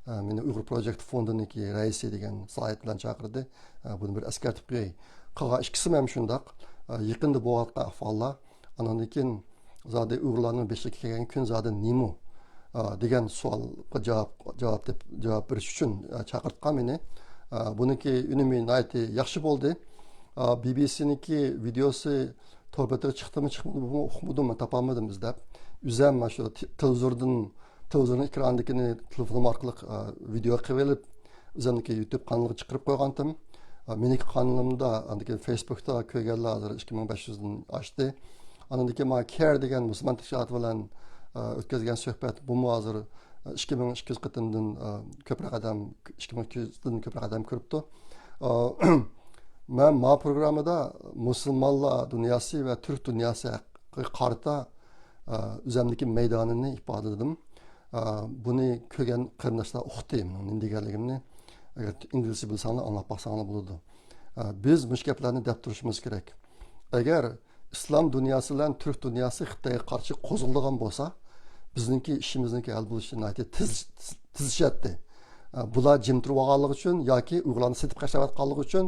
ئە، مېنى ئۇيغۇر پروجېكت فوندىنىڭكى رەئىسى دېگەن سالاھىيەت بىلەن چاقىردى. ئە، بۇنى بىر ئەسكەرتىپ قوياي. قالغان ئىككىسىمۇ ھەم شۇنداق. ئە، يېقىندا بولۇۋاتقان ئەھۋاللار، ئاندىن كېيىن زادى ئۇيغۇرلارنىڭ بېشىغا كەلگەن كۈن زادى نېمە؟ ئە، دېگەن سوئالغا جاۋاب، جاۋاب دەپ، جاۋاب بېرىش ئۈچۈن، ئە، چاقىرتقان مېنى. ئە، بۇنىڭكى ئۈنۈمى ناھايىتى ياخشى بولدى. ئە، بى بى سىنىڭكى ۋىدېئوسى تور بېتىگە چىقتىمۇ، چىقمىدىمۇ ئۇقمىدىم، تاپالمىدىم ئىزدەپ. ئۆزۈم مانا شۇ تې-، تېلېۋىزوردىن، تېلېۋىزورنىڭ ئېكرانىدىكىنى تېلېفونۇم ئارقىلىق، ئە، ۋىدېو قىلىۋېلىپ، ئۆزۈمنىڭكى يۇتۇب قانىلىغا چىقىرىپ قويغانتىم. ئە، مېنىڭكى قانىلىمدا، ئاندىن كېيىن فېيسبۇكتا كۆرگەنلەر ھازىر ئىككى مىڭ بەش يۈزدىن ئاشتى. ئاندىن كېيىن مانا كېير دېگەن مۇسۇلمان تەشكىلاتى بىلەن، ئە، ئۆتكۈزگەن سۆھبەت، بۇمۇ ھازىر، ئە، ئىككى مىڭ ئىككى يۈز قېتىمدىن، ئە، كۆپرەك ئادەم، ئىككى مىڭ ئىككى يۈزدىن كۆپرەك ئادەم كۆرۈپتۇ. ئە، مەن ما پروگراممىدا مۇسۇلمانلار دۇنياسى ۋە تۈرك دۇنياسى ھەققىگە قارىتا، ئە، ئۆزۈمنىڭكى مەيدانىنى ئىپادىلىدىم. ئە، بۇنى كۆرگەن قېرىنداشلار ئۇقتى مېنىڭ نېمە دېگەنلىكىمنى. ئەگەر ئىنگلىزچە بىلسەڭلار ئاڭلاپ باقساڭلار بولىدۇ. ئە، بىز مۇشۇ گەپلەرنى دەپ تۇرۇشىمىز كېرەك. ئەگەر ئىسلام دۇنياسى بىلەن تۈرك دۇنياسى خىتايغا قارشى قوزغىلىدىغان بولسا، بىزنىڭكى ئىشىمىزنىڭكى ھەل بولۇشى ناھايىتى تېز، تېزلىشەتتى. ئە، بۇلار جىم تۇرۇۋالغانلىقى ئۈچۈن ياكى ئۇيغۇرلارنى سېتىپ خەجلەۋاتقانلىقى ئۈچۈن،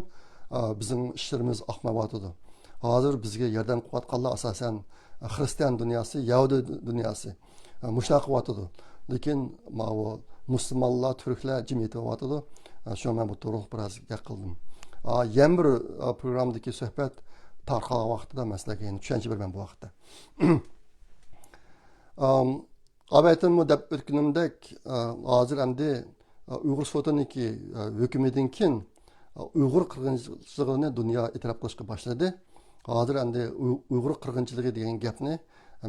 ئە، بىزنىڭ ئىشلىرىمىز ئاقمايۋاتىدۇ. ھازىر بىزگە ياردەم قىلىۋاتقانلار ئاساسەن، ئە، خرىستىيان دۇنياسى، يەھۇدىي دۇنياسى. ئە، مۇشۇنداق قىلىۋاتىدۇ. لېكىن ماۋۇ مۇسۇلمانلار، تۈركلەر جىم يېتىۋاتىدۇ. ئە، شۇڭا مەن بۇ توغرىلىق بىراز گەپ قىلدىم. ئا، يەنە بىر، ئا، پروگراممىدىكى سۆھبەت تارقالغان ۋاقتىدا مەن سىلەرگە يەنە چۈشەنچە بېرىمەن بۇ ھەقتە. ئام، ئاۋۋالدىنمۇ دەپ ئۆتكىنىمدەك، ئا، ھازىر ئەمدى، ئا، ئۇيغۇر سوتىنىڭكى، ئا، ھۆكمىدىن كېيىن، ئا، ئۇيغۇر قىرغىنچىلىقىنى دۇنيا ئېتىراپ قىلىشقا باشلىدى. ھازىر ئەمدى ئۇي-، ئۇيغۇر قىرغىنچىلىقى دېگەن گەپنى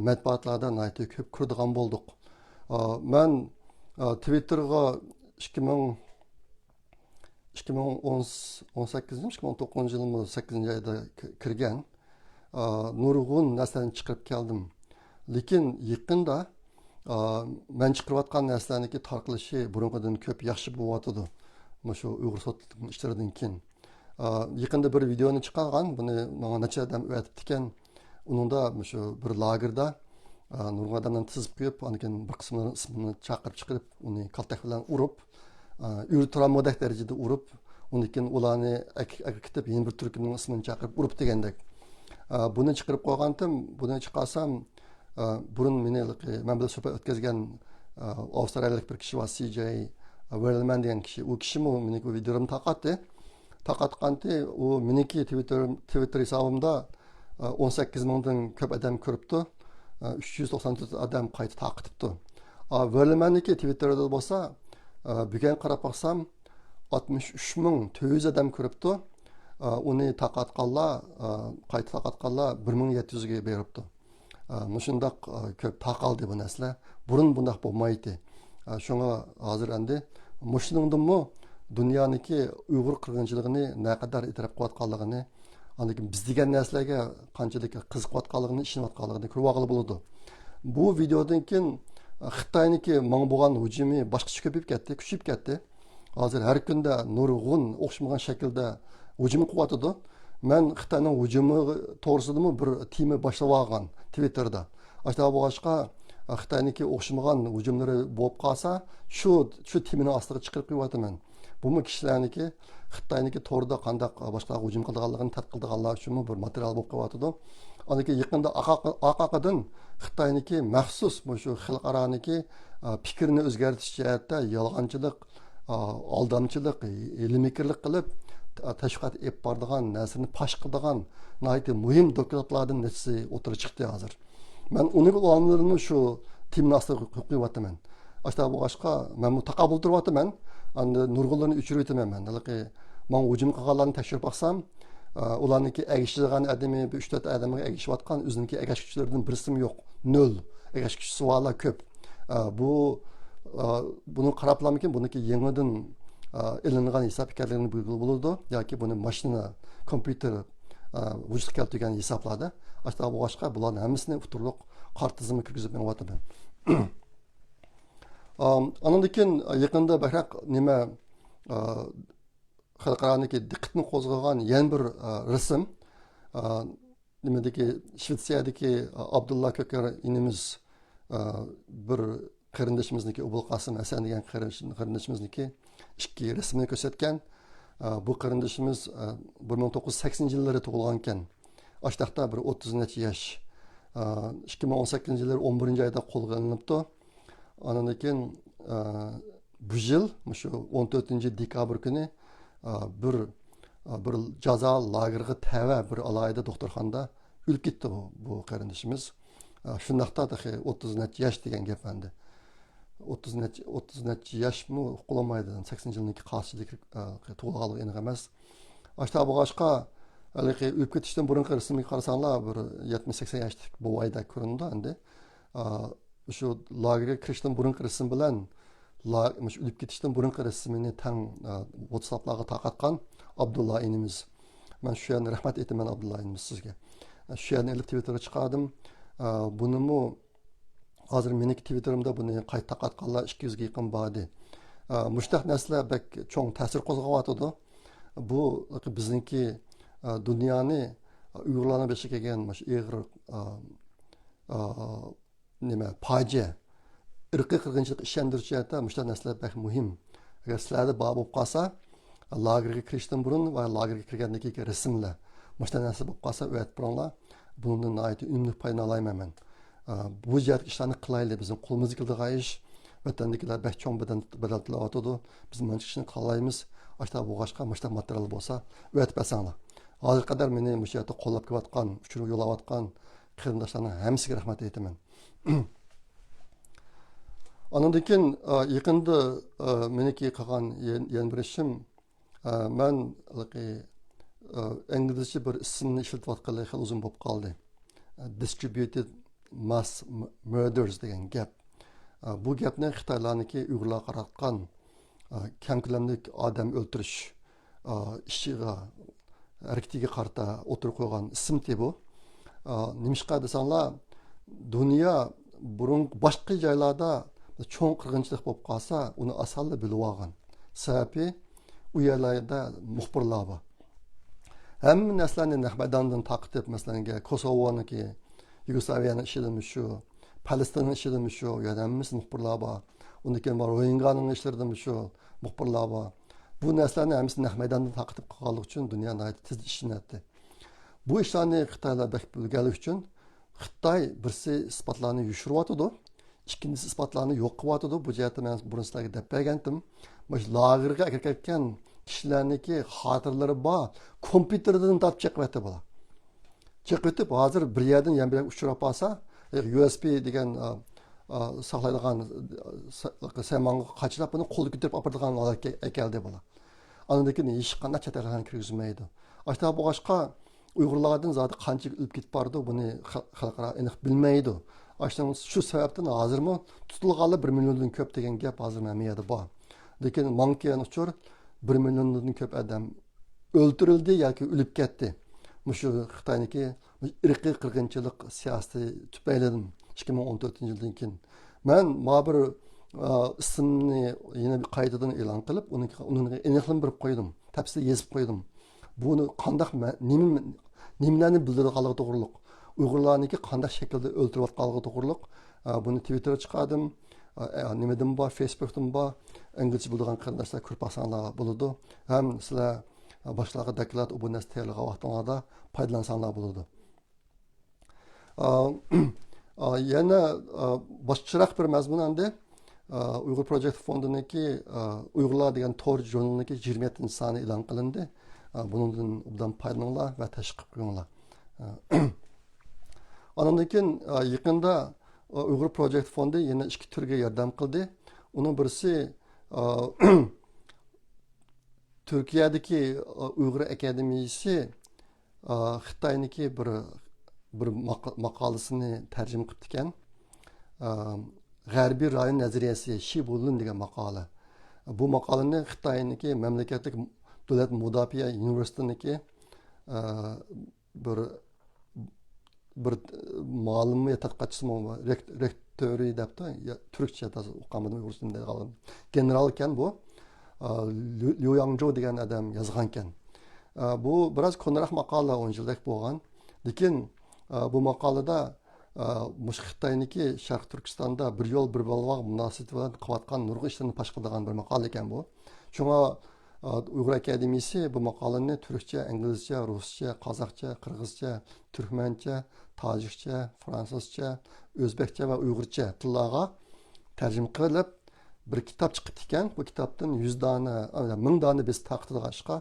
مەتبۇئاتلاردا ناھايىتى كۆپ كۆرىدىغان بولدۇق. ئا، مەن، ئا، تىۋىتتېرغا ئىككى مىڭ، ئىككى مىڭ ئون، ئون سەككىزىنچى، ئىككى مىڭ ئون توققۇزىنچى يىلمۇ سەككىزىنچى ئايدا كى-، كىرگەن. ئا، نۇرغۇن نەرسىلەرنى چىقىرىپ كەلدىم. لېكىن يېقىندا، ئا، مەن چىقىرىۋاتقان نەرسىلەرنىڭكى تارقىلىشى بۇرۇنقىدىن كۆپ ياخشى بولۇۋاتىدۇ. مۇشۇ ئۇيغۇر سوتىنىڭ ئىشلىرىدىن كېيىن. ئا، يېقىندا بىر ۋىدېونى چىقارغان، بۇنى ماڭا نەچچە ئادەم ئەۋەتىپتىكەن. ئۇنىڭدا مۇشۇ بىر لاگېردا، ئا، نۇرغۇن ئادەملەرنى تىزىپ قويۇپ، ئاندىن كېيىن بىر قىسمىنىڭ ئىسمىنى چاقىرىپ چىقىرىپ، ئۇنى كالتەك بىلەن ئۇرۇپ، ئا، ئۆلتۈرەلمىگۈدەك دەرىجىدە ئۇرۇپ، ئۇندىن كېيىن ئۇلارنى ئەك-، ئەكىتىپ، يەنە بىر تۈركۈمنىڭ ئىسمىنى چاقىرىپ ئۇرۇپ دېگەندەك. ئا، بۇنى چىقىرىپ قويغانتىم، بۇنى چىقارسام، ئا، بۇرۇن مېنى ھېلىقى مەن بىلەن سۆھبەت ئۆتكۈزگەن، ئا، ئاۋسترالىيەلىك بىر كىشى بار، سى جەي ۋېرلمان دېگەن كىشى. ئۇ كىشىمۇ مېنىڭكى ۋىدېئولىرىمنى تارقاتتى. تارقاتقانتى، ئۇ مېنىڭكى تىۋىتتېر، تىۋىتتېر ھېسابىمدا، ئا، ئون سەككىز مىڭدىن كۆپ ئادەم كۆرۈپتۇ. ئا، ئۈچ يۈز توقسان تۆت ئادەم قايتا تارقىتىپتۇ. ئا، ۋېرلماننىڭكى تىۋىتتېرىدا بولسا، ئا، بۈگۈن قاراپ باقسام، ئاتمىش ئۈچ مىڭ تۆت يۈز ئادەم كۆرۈپتۇ. ئا، ئۇنى تارقاتقانلار، ئا، قايتا تارقاتقانلار بىر مىڭ يەتتە يۈزگە بېرىپتۇ. مۇشۇنداق كۆپ تارقالدى بۇ نەرسىلەر. بۇرۇن بۇنداق بولمايتتى. شۇڭا ھازىر ئەمدى مۇشۇنىڭدىنمۇ دۇنيانىڭكى ئۇيغۇر قىرغىنچىلىقىنى نەقەدەر ئېتىراپ قىلىۋاتقانلىقىنى، ئاندىن كېيىن بىز دېگەن نەرسىلەرگە قانچىلىك قىزىقىۋاتقانلىقىنى، ئىشىنىۋاتقانلىقىنى كۆرۈۋالغىلى بولىدۇ. بۇ ۋىدېودىن كېيىن خىتاينىڭكى ماڭا بولغان ھۇجۇمى باشقىچە كۆپىيىپ كەتتى، كۈچىيىپ كەتتى. ھازىر ھەر كۈندە نۇرغۇن ئوخشىمىغان شەكىلدە ھۇجۇم قىلىۋاتىدۇ. مەن خىتاينىڭ ھۇجۇمى توغرىسىدىمۇ بىر تېما باشلاپ ئالغان تىۋىتتېردا. ئاشۇنداق بولغاچقا، خىتاينىڭكى ئوخشىمىغان ھۇجۇملىرى بولۇپ قالسا، شۇ، شۇ تېمىنىڭ ئاستىغا چىقىرىپ قويۇۋاتىمەن. بۇمۇ كىشىلەرنىڭكى، خىتاينىڭكى توردا قانداق باشقىلارغا ھۇجۇم قىلىدىغانلىقىنى تەتقىق قىلىدىغانلار ئۈچۈنمۇ بىر ماتېرىيال بولۇپ قېلىۋاتىدۇ. ئاندىن كېيىن يېقىندا ئارقا-، ئارقا-، ئارقىدىن خىتاينىڭكى مەخسۇس مۇشۇ خەلقئارانىڭكى، ئە، پىكرىنى ئۆزگەرتىش جەھەتتە يالغانچىلىق، ئە، ئالدامچىلىق، ھىيلە-مىكىرلىك قىلىپ، ئە، تەشۋىقات ئېلىپ بارىدىغان نەرسىنى پاش قىلىدىغان ناھايىتى مۇھىم دوكلاتلاردىن نەچچىسى ئوتتۇرىغا چىقتى ھازىر. مەن ئۇنىڭ ئۇلاملىرىنى شۇ تېمىنىڭ ئاستىغا قويۇۋاتىمەن. ئاشۇنداق بولغاچقا، مەنمۇ تاقابىل تۇرۇۋاتىمەن. ئاندىن نۇرغۇنلىرىنى ئۆچۈرۈۋېتىمەن مەن. ھېلىقى ماڭا ھۇجۇم قىلغانلارنى تەكشۈرۈپ باقسام، ئە، ئۇلارنىڭكى ئەگىشىدىغان ئادىمى بىر ئۈچ تۆت ئادەمگە ئەگىشىۋاتقان، ئۆزىنىڭكى ئەگەشكۈچىلىرىدىن بىرسىمۇ يوق. نۆل. ئەگەشكۈچىسى بارلار كۆپ. ئە، بۇ، ئە، بۇنى قاراپلارمىكىن، بۇنىڭكى يېڭىدىن، ئە، ئېلىنغان ھېساب ئىكەنلىكىنى بىلگىلى بولىدۇ. ياكى بۇنى ماشىنا، كومپيۇتېر، ئە، ۋۇجۇدقا كەلتۈرگەن ھېسابلاردا. ئاشۇنداق بولغاچقا، بۇلارنىڭ ھەممىسىنى ئۇتتۇرلۇق قارا تىزىمغا كىرگۈزۈپ مېڭىۋاتىمەن. ئام، ئانىڭدىن كېيىن يېقىندا بەكرەك نېمە، ئا، خەلقئارانىڭكى دىققىتىنى قوزغىغان يەنە بىر، ئا، رەسىم. ئا، نېمىدىكى، شۋېتسىيەدىكى، ئا، ئابدۇللا كۆكەر ئىنىمىز، ئا، بىر قېرىندىشىمىزنىڭكى، ئوبۇلقاسىم ھەسەن دېگەن قېرىندىش-، قېرىندىشىمىزنىڭكى ئىككى رەسىمىنى كۆرسەتكەن. ئا، بۇ قېرىندىشىمىز، ئا، بىر مىڭ توققۇز يۈز سەكسىنىنچى يىللىرى تۇغۇلغانىكەن. ئاشتاقتا بىر ئوتتۇز نەچچە ياش. ئا، ئىككى مىڭ ئون سەككىزىنچى يىللىرى ئون بىرىنچى ئايدا قولغا ئېلىنىپتۇ. ئاندىن كېيىن، ئا، بۇ يىل، مۇشۇ ئون تۆتىنچى دېكابىر كۈنى، ئا، بىر، ئا، بىر جازا لاگېرىغا تەۋە بىر ئالاھىدە دوختۇرخانىدا ئۆلۈپ كەتتى بۇ، بۇ قېرىندىشىمىز. ئا، شۇنداقتا تېخى ئوتتۇز نەچچە ياش دېگەن گەپ ئەمدى. ئوتتۇز نەچچە، ئوتتۇز نەچچە ياشمۇ قىلالمايدۇ. سەكسىنىنچى يىلنىڭكى قارشىسىدىكى، ئا، تۇغۇلغانلىقى ئېنىق ئەمەس. ئاشتا بولغاچقا، ھېلىقى ئۆلۈپ كېتىشتىن بۇرۇنقى رەسىمگە قارىساڭلار، بىر يەتمىش سەكسەن ياشلىق بوۋايدەك كۆرۈنىدۇ ئەمدى. ئا، شۇ لاگېرغا كىرىشتىن بۇرۇنقى رەسىم بىلەن لا-، مۇشۇ ئۆلۈپ كېتىشتىن بۇرۇنقى رەسىمىنى تەڭ، ئا، ۋاتساپلارغا تارقاتقان ئابدۇللا ئىنىمىز. مەن شۇ يەردىن رەھمەت ئېيتىمەن ئابدۇللا ئىنىمىز سىزگە. ئا، شۇ يەردىن ئېلىپ تىۋىتتېرغا چىقاردىم. ئا، بۇنىمۇ ھازىر مېنىڭكى تىۋىتتېرىمدا بۇنى قايتا تارقاتقانلار ئىككى يۈزگە يېقىن باردى. ئا، مۇشۇنداق نەرسىلەر بەك چوڭ تەسىر قوزغاۋاتىدۇ. بۇ بىزنىڭكى، ئا، دۇنيانى، ئا، ئۇيغۇرلارنىڭ بېشىغا كەلگەن مۇشۇ ئېغىر، ئا، ئا، نېمە، پاجىئە، ئىرقىي قىرغىنچىلىققا ئىشەندۈرۈش جەھەتتە مۇشۇنداق نەرسىلەر بەك مۇھىم. ئەگەر سىلەردە بار بولۇپ قالسا، لاگېرغا كىرىشتىن بۇرۇن ۋە لاگېرغا كىرگەندىن كېيىنكى رەسىملەر، مۇشۇنداق نەرسە بولۇپ قالسا، ئەۋەتىپ بېرىڭلار. بۇنىڭدىن ناھايىتى ئۈنۈملۈك پايدىلىنالايمەن مەن. ئا، بۇ جەھەتتىكى ئىشلارنى قىلايلى، بىزنىڭ قولىمىزدىن كېلىدىغان ئىش. ۋەتەندىكىلەر بەك چوڭ بەدەل، بەدەل تۆلەۋاتىدۇ. بىز مانچە ئىشنى قىلالايمىز. ئاشتا بولغاچقا، مۇشۇنداق ماتېرىيال بولسا، ئەۋەتىپ بەرسەڭلار. ھازىرغا قەدەر مېنى مۇشۇ يەردە قوللاپ كېلىۋاتقان، ئۇچۇر يوللاۋاتقان قېرىنداشلارنىڭ ھەممىسىگە رەھمەت ئېيتىمەن. ئانىڭدىن كېيىن، ئا، يېقىندا، ئا، مېنىڭكى قىلغان يەن-، يەنە بىر ئىشىم، ئا، مەن ھېلىقى، ئا، ئىنگلىزچە بىر ئىسىمنى ئىشلىتىۋاتقىلى خېلى ئۇزۇن بولۇپ قالدى. ئا، distributed mass m-، murders دېگەن گەپ. ئا، بۇ گەپنى خىتايلارنىڭكى ئۇيغۇرلارغا قاراتقان، ئا، كەڭ كۆلەملىك ئادەم ئۆلتۈرۈش، ئا، ئىشىغا، ھەرىكىتىگە قارىتا ئوتتۇرىغا قويغان ئىسىمتى بۇ. ئا، نېمىشقا دېسەڭلار، دۇنيا بۇرۇن باشقا جايلاردا چوڭ قىرغىنچىلىق بولۇپ قالسا، ئۇنى ئاسانلا بىلىۋالغان. سەۋەبى، ئۇ يەرلەردە مۇخبىرلار بار. ھەممە نەرسىلەرنى نەق مەيداندىن تارقىتىپ، مەسىلەن، كوسوۋونىڭكى، يۇگوسلاۋىيەنىڭ ئىشىدىمۇ شۇ، پەلەستىننىڭ ئىشىدىمۇ شۇ، يەنە ھەممىسى مۇخبىرلار بار. ئۇندىن كېيىن بار روھىنگانىڭ ئىشلىرىدىمۇ شۇ، مۇخبىرلار بار. بۇ نەرسىلەرنى ھەممىسىنى نەق مەيداندىن تارقىتىپ قىلغانلىقى ئۈچۈن دۇنيا ناھايىتى تېز ئىشلىنەتتى. بۇ ئىشلارنى خىتايلار بەك بىلگەنلىكى ئۈچۈن، خىتاي بىرسى ئىسپاتلارنى يوشۇرۇۋاتىدۇ، ئىككىنچىسى ئىسپاتلارنى يوق قىلىۋاتىدۇ. بۇ جەھەتتە مەن بۇرۇن سىلەرگە دەپ بەرگەنتىم. مۇشۇ لاگېرغا ئەكىرىپ كەتكەن كىشىلەرنىڭكى خاتىرىلىرى بار، كومپيۇتېردىن تارتىپ چېقىۋەتتى بۇلار. چېقىۋېتىپ، ھازىر بىر يەردىن يەنە بىر يەرگە ئۇچۇراپ بارسا، يۇ ئېس بى دېگەن، ئا، ئا، ساقلايدىغان، ئا، سا-، سايمانغا قاچىلاپ، بۇنى قولدا كۆتۈرۈپ ئاپىرىدىغان ھالەتكە ئەكەلدى بۇلار. ئاندىن كېيىن ھېچقانداق چەت ئەللەرنى كىرگۈزمەيدۇ. ئاشۇنداق بولغاچقا، ئۇيغۇرلاردىن زادى قانچىلىك ئۆلۈپ كېتىپ بارىدۇ، بۇنى خە-، خەلقئارا ئېنىق بىلمەيدۇ. ئاشۇنىڭ، شۇ سەۋەبتىن ھازىرمۇ تۇتۇلغانلار بىر مىليوندىن كۆپ دېگەن گەپ ھازىر ھەممە يەردە بار. لېكىن ماڭا كەلگەن ئۇچۇر، بىر مىليوندىن كۆپ ئادەم ئۆلتۈرۈلدى ياكى ئۆلۈپ كەتتى. مۇشۇ خىتاينىڭكى ئىرقىي قىرغىنچىلىق سىياسىتى تۈپەيلىدىن ئىككى مىڭ ئون تۆتىنچى يىلدىن كېيىن. مەن ما بىر، ئا، ئىسىمنى يەنە بىر قايتىدىن ئېلان قىلىپ، ئۇنىڭ، ئۇنىڭ ئېنىقلىمە بېرىپ قويدۇم. تەپسىلىي يېزىپ قويدۇم. بۇنى قانداق مە-، نېمە، نېمىلەرنى بىلدۈرىدىغانلىقى توغرۇلۇق، ئۇيغۇرلارنىڭكى قانداق شەكىلدە ئۆلتۈرۈۋاتقانلىقى توغرۇلۇق، ئا، بۇنى تىۋىتتېرغا چىقاردىم. ئا، ئا، نېمىدىن بار، فېيسبۇكتىن بار، ئىنگلىزچە بىلىدىغان قېرىنداشلار كۆرۈپ باقساڭلار بولىدۇ. ھەم سىلەر، ئا، باشقىلارغا دوكلات، ئۇ بۇ نەرسە تەييارلىغان ۋاقتىڭلاردا پايدىلانساڭلار بولىدۇ. ئا، ئا، يەنە، ئا، باشقىچىراق بىر مەزمۇن ئەمدى، ئا، ئۇيغۇر پروجېكت فوندىنىڭكى، ئا، ئۇيغۇرلار دېگەن تور ژۇرنىلىنىڭكى يىگىرمە يەتتىنچى سانى ئېلان قىلىندى. ئا، بۇنىڭدىن ئوبدان پايدىلىنىڭلار ۋە تەشۋىق قىلىپ قويۇڭلار. ئا، ئانىڭدىن كېيىن، ئا، يېقىندا، ئا، ئۇيغۇر پروجېكت فوندى يەنە ئىككى تۈرگە ياردەم قىلدى. ئۇنىڭ بىرسى، ئا، تۈركىيەدىكى، ئا، ئۇيغۇر ئاكادېمىيىسى، ئا، خىتاينىڭكى بىر، بىر ماق-، ماقالىسىنى تەرجىمە قىپتىكەن. ئا، غەربىي رايون نەزەرىيەسى، شى بۇلۇن دېگەن ماقالە. بۇ ماقالىنى خىتاينىڭكى مەملىكەتلىك دۆلەت مۇداپىئە ئۇنىۋېرسىتېتىنىڭكى، ئا، بىر، بىر مۇئەللىممۇ يا تەتقىقاتچىسىمۇ، رېك-، رېكتورى دەپتۇ، يا، تۈركچە تازا ئۇقالمىدىم، ئۇيغۇرچە نېمە دەيدىغانلىقىنى. گېنېرال ئىكەن بۇ. ئا، ليۇ، ليۇ ياڭجۇ دېگەن ئادەم يازغانكەن. ئا، بۇ بىراز كونىراق ماقالە، ئون يىلدەك بولغان. لېكىن، ئا، بۇ ماقالىدا، ئا، مۇشۇ خىتاينىڭكى شەرقىي تۈركىستاندا بىر يول، بىر بەلباغ مۇناسىۋىتى بىلەن قىلىۋاتقان نۇرغۇن ئىشلىرىنى پاش قىلىدىغان بىر ماقالە ئىكەن بۇ. شۇڭا، ئا، ئۇيغۇر ئاكادېمىيىسى بۇ ماقالىنى تۈركچە، ئىنگلىزچە، رۇسچە، قازاقچە، قىرغىزچە، تۈركمەنچە، تاجىكچە، فرانسۇزچە، ئۆزبەكچە ۋە ئۇيغۇرچە تىللارغا تەرجىمە قىلىپ، بىر كىتاب چىقىپتىكەن. بۇ كىتابتىن يۈز دانە، ئا، مىڭ دانە بېسىپ تارقىتىدىغان ئىشقا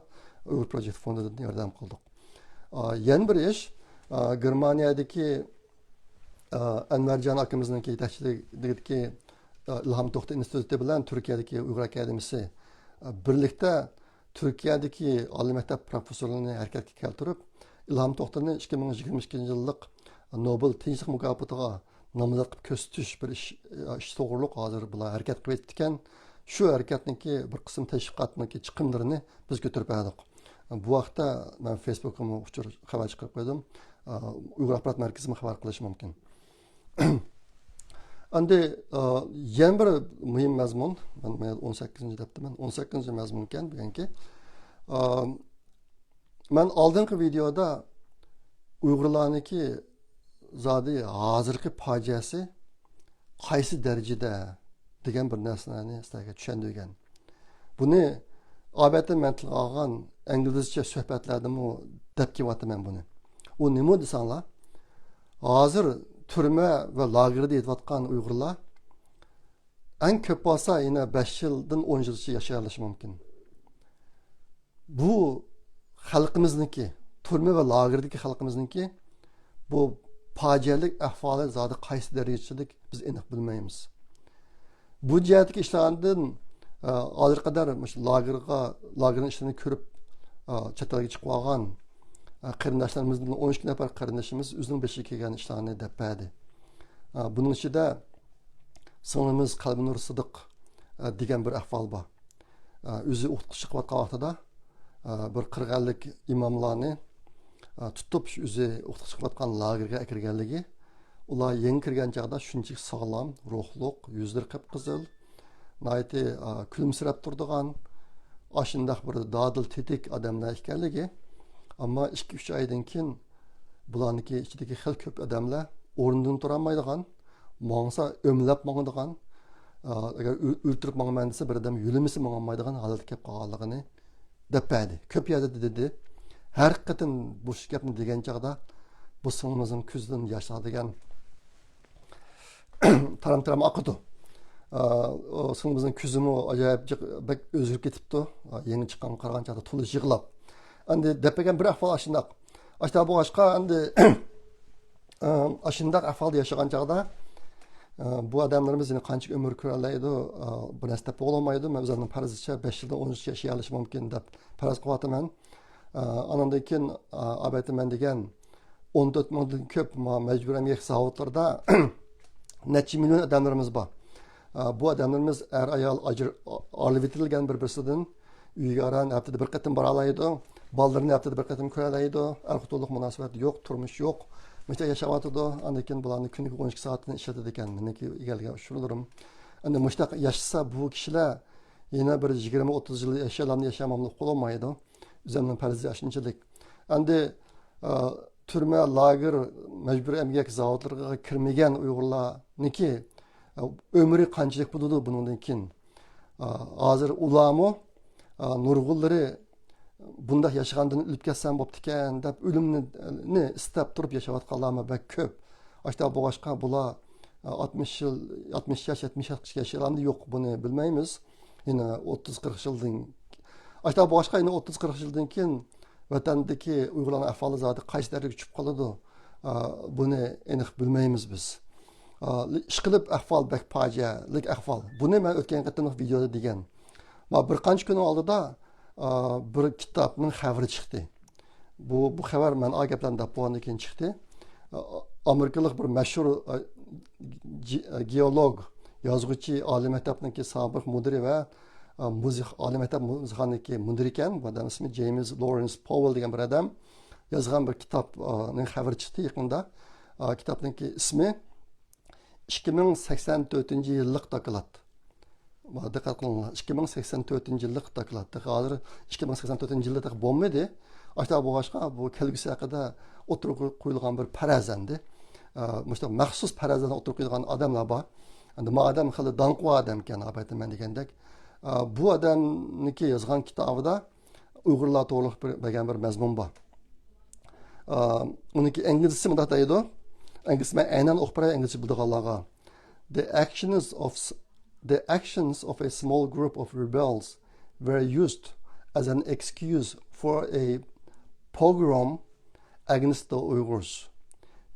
ئۇيغۇر پروجېكت فوندىدىن ياردەم قىلدۇق. ئا، يەنە بىر ئىش، ئا، گېرمانىيەدىكى، ئا، ئەنۋەرجان ئاكىمىزنىڭكى يېتەكچىلىكىدىكى، ئا، ئىلھام توختى ئىنستىتۇتى بىلەن تۈركىيەدىكى ئۇيغۇر ئاكادېمىيىسى، ئا، بىرلىكتە تۈركىيەدىكى ئالىي مەكتەپ پروفېسسورلىرىنى ھەرىكەتكە كەلتۈرۈپ، ئىلھام توختىنى ئىككى مىڭ يىگىرمە ئىككىنچى يىللىق نوبېل تىنچلىق مۇكاپاتىغا نامزات قىلىپ كۆرسىتىش بىر ئىش، ئىش توغرۇلۇق ھازىر بۇلار ھەرىكەت قىلىۋېتىپتىكەن. شۇ ھەرىكەتنىڭكى بىر قىسىم تەشۋىقاتنىڭكى چىقىملىرىنى بىز كۆتۈرۈپ بەردۇق. بۇ ھەقتە مەن فېيسبۇكقىمۇ ئۇچۇر خەۋەر چىقىرىپ قويدۇم. ئۇيغۇر ئاخبارات مەركىزىمۇ خەۋەر قىلىشى مۇمكىن. ئەمدى، ئا، يەنە بىر مۇھىم مەزمۇن، مەن، مەن ئون سەككىزىنچى دەپتىمەن، ئون سەككىزىنچى مەزمۇنكەن بۈگۈنكى. ئا، مەن ئالدىنقى ۋىدېودا ئۇيغۇرلارنىڭكى زادى ھازىرقى پاجىئەسى قايسى دەرىجىدە دېگەن بىر نەرسىلەرنى سىلەرگە چۈشەندۈرگەن. بۇنى ئادەتتە مەن تىلغا ئالغان ئىنگلىزچە سۆھبەتلەردىمۇ دەپ كېلىۋاتىمەن بۇنى. ئۇ نېمە دېسەڭلار، ھازىر تۈرمە ۋە لاگېردا يېتىۋاتقان ئۇيغۇرلار ئەڭ كۆپ بولسا يەنە بەش يىلدىن ئون يىلغىچە ياشىيالىشى مۇمكىن. بۇ خەلقىمىزنىڭكى، تۈرمە ۋە لاگېردىكى خەلقىمىزنىڭكى بۇ پاجىئەلىك ئەھۋالى زادى قايسى دەرىجىدىكى، بىز ئېنىق بىلمەيمىز. بۇ جەھەتتىكى ئىشلاردىن، ئە، ھازىرغا قەدەر مۇشۇ لاگېرغا، لاگېرنىڭ ئىشلىرىنى كۆرۈپ، ئە، چەت ئەلگە چىقىپ ئالغان، ئە، قېرىنداشلىرىمىزدىن ئون ئىككى نەپەر قېرىندىشىمىز ئۆزىنىڭ بېشىغا كەلگەن ئىشلارنى دەپ بەردى. ئە، بۇنىڭ ئىچىدە سىڭلىمىز قەلبىنۇر سىدىق، ئە، دېگەن بىر ئەھۋال بار. ئە، ئۆزى ئوقۇتقۇچى چىقىۋاتقان ۋاقتىدا، ئە، بىر قىرغ ئەللىك ئىماملارنى، ئە، تۇتۇپ، شۇ ئۆزى ئوقۇتقۇچى چىقىۋاتقان لاگېرغا ئەكىرگەنلىكى، ئۇلار يېڭى كىرگەن چاغدا شۇنچىلىك ساغلام، روھلۇق، يۈزلىرى قىپقىزىل، ناھايىتى، ئە، كۈلۈمسىرەپ تۇرىدىغان، ئاشۇنداق بىر دادىل تېتىك ئادەملەر ئىكەنلىكى. ئەمما ئىككى، ئۈچ ئايدىن كېيىن بۇلارنىڭكى ئىچىدىكى خېلى كۆپ ئادەملەر ئورنىدىن تۇرالمايدىغان، ماڭسا ئۆمىلەپ ماڭىدىغان، ئا، ئەگەر ئۆ-، ئۆلتۈرۈپ ماڭىمەن دېسە، بىر ئادەم يۆلىمىسە ماڭالمايدىغان ھالەتكە كېلىپ قالغانلىقىنى دەپ بەردى. كۆپ يەردە دېدى. ھەر قېتىم بۇ گەپنى دېگەن چاغدا بۇ سىڭلىمىزنىڭ كۆزىدىن ياشلار دېگەن تارام-تارام ئاقىدۇ. ئا، ئۇ سىڭلىمىزنىڭ كۆزىمۇ ئاجايىپ جىق، بەك ئۆزگىرىپ كېتىپتۇ. ئا، يېڭى چىققانغا قارىغان چاغدا تولا يىغلاپ. ئەمدى دەپ بەرگەن بىر ئەھۋال ئاشۇنداق. ئاشۇنداق بولغاچقا، ئەمدى، ئا، ئاشۇنداق ئەھۋالدا ياشىغان چاغدا، ئا، بۇ ئادەملىرىمىز يەنە قانچە ئۆمۈر كۆرەلەيدۇ، ئا، بىر نەرسە دەپ بولالمايدۇ. مەن ئۆزۈمنىڭ پەرىزىچە بەش يىلدىن ئون يىلغىچە ياشىيالىشى مۇمكىن دەپ پەرەز قىلىۋاتىمەن. ئانىڭدىن كېيىن ئابەتىمەن دېگەن ئون تۆت مىڭدىن كۆپ مەجبۇرىي ئەمگەك زاۋۇتلىرىدا نەچچە مىليون ئادەملىرىمىز بار. بۇ ئادەملىرىمىز ئەر ئايال ئايرىۋېتىلگەن بىر-، بىرسىدىن. ئۆيگە ئاران ھەپتىدە بىر قېتىم بارالايدۇ. بالىلىرىنى ھەپتىدە بىر قېتىم كۆرەلەيدۇ. ئەر خوتۇنلۇق مۇناسىۋەت يوق، تۇرمۇش يوق. مۇشۇنداق ياشاۋاتىدۇ. ئاندىن كېيىن بۇلارنى كۈنىگە ئون ئىككى سائەتتىن ئىشلىتىدىكەن. مېنىڭكى ئىگىلىگەن ئۇچۇرلىرىم. ئەمدى مۇشۇنداق ياشىسا بۇ كىشىلەر يەنە بىر يىگىرمە ئوتتۇز يىل ياشايالامدۇ، ياشىيالمامدۇ ئۇقۇلمايدۇ. ئۆزۈمنىڭ پەرىزى ئاشۇنچىلىك. ئەمدى، ئا، تۈرمە، لاگېر، مەجبۇرىي ئەمگەك زاۋۇتلىرىغا كىرمىگەن ئۇيغۇرلارنىڭكى، ئا، ئۆمرى قانچىلىك بولىدۇ بۇنىڭدىن كېيىن؟ ئا، ھازىر ئۇلارمۇ، ئا، نۇرغۇنلىرى بۇنداق ياشىغاندىن ئۆلۈپ كەتسەم بوپتىكەن دەپ ئۆلۈمنى، نى ئىستەپ تۇرۇپ ياشاۋاتقانلارمۇ بەك كۆپ. ئاشۇنداق بولغاچقا بۇلار، ئا، ئاتمىش يىل، ئاتمىش ياش، يەتمىش ياش ياشىغاندا يوق، بۇنى بىلمەيمىز. يەنە ئوتتۇز قىرىق يىلدىن، ئاشۇنداق بولغاچقا يەنە ئوتتۇز قىرىق يىلدىن كېيىن ۋەتەندىكى ئۇيغۇرلارنىڭ ئەھۋالى زادى قايسى دەرىجىگە چۈشۈپ قالىدۇ؟ ئا، بۇنى ئېنىق بىلمەيمىز بىز. ئا، ئىشقىلىپ ئەھۋال بەك پاجىئەلىك ئەھۋال. بۇنى مەن ئۆتكەن قېتىملىق ۋىدېيودا دېگەن. ما بىر قانچە كۈننىڭ ئالدىدا، ئا، بىر كىتابنىڭ خەۋىرى چىقتى. بۇ، بۇ خەۋەر مەن ئا گەپلەرنى دەپ بولغاندىن كېيىن چىقتى. ئا، ئامېرىكىلىق بىر مەشھۇر، ئا، جې-، گېئولوگ، يازغۇچى، ئالىي مەكتەپنىڭكى سابىق مۇدىرى ۋە، ئا، مۇزېي-، ئالىي مەكتەپ مۇزېيخانىنىڭكى مۇدىرى ئىكەن. بۇ ئادەم ئىسمى جېيمىس لورېنس پوۋېل دېگەن بىر ئادەم يازغان بىر كىتابنىڭ خەۋىرى چىقتى يېقىندا. ئا، كىتابنىڭكى ئىسمى ئىككى مىڭ سەكسەن تۆتىنچى يىللىق دوكلات. دىققەت قىلىڭلار، ئىككى مىڭ سەكسەن تۆتىنچى يىللىق دوكلات. ھازىر ئىككى مىڭ سەكسەن تۆتىنچى يىلدا تېخى بولمىدى. ئاشۇنداق بولغاچقا، بۇ كەلگۈسى ھەققىدە ئوتتۇرىغا قويۇلغان بىر پەرەز ئەمدى. ئا، مۇشۇنداق مەخسۇس پەرەزلەرنى ئوتتۇرىغا قويىدىغان ئادەملەر بار. ئەمدى ما ئادەم خېلى داڭقى ئادەمكەن، ئاپەتتە مەن دېگەندەك. ئا، بۇ ئادەمنىڭكى يازغان كىتابىدا ئۇيغۇرلار توغرىلىق بىر، بەرگەن بىر مەزمۇن بار. ئا، ئۇنىڭكى ئىنگلىزچىسى مۇنداق دەيدۇ. ئىنگلىزچە مەن ئەينەن ئوقۇپ بېرەي، ئىنگلىزچە بىلىدىغانلارغا. The actions of s-، the actions of a small group of rebels were used as an excuse for a pogrom against the Uyghurs.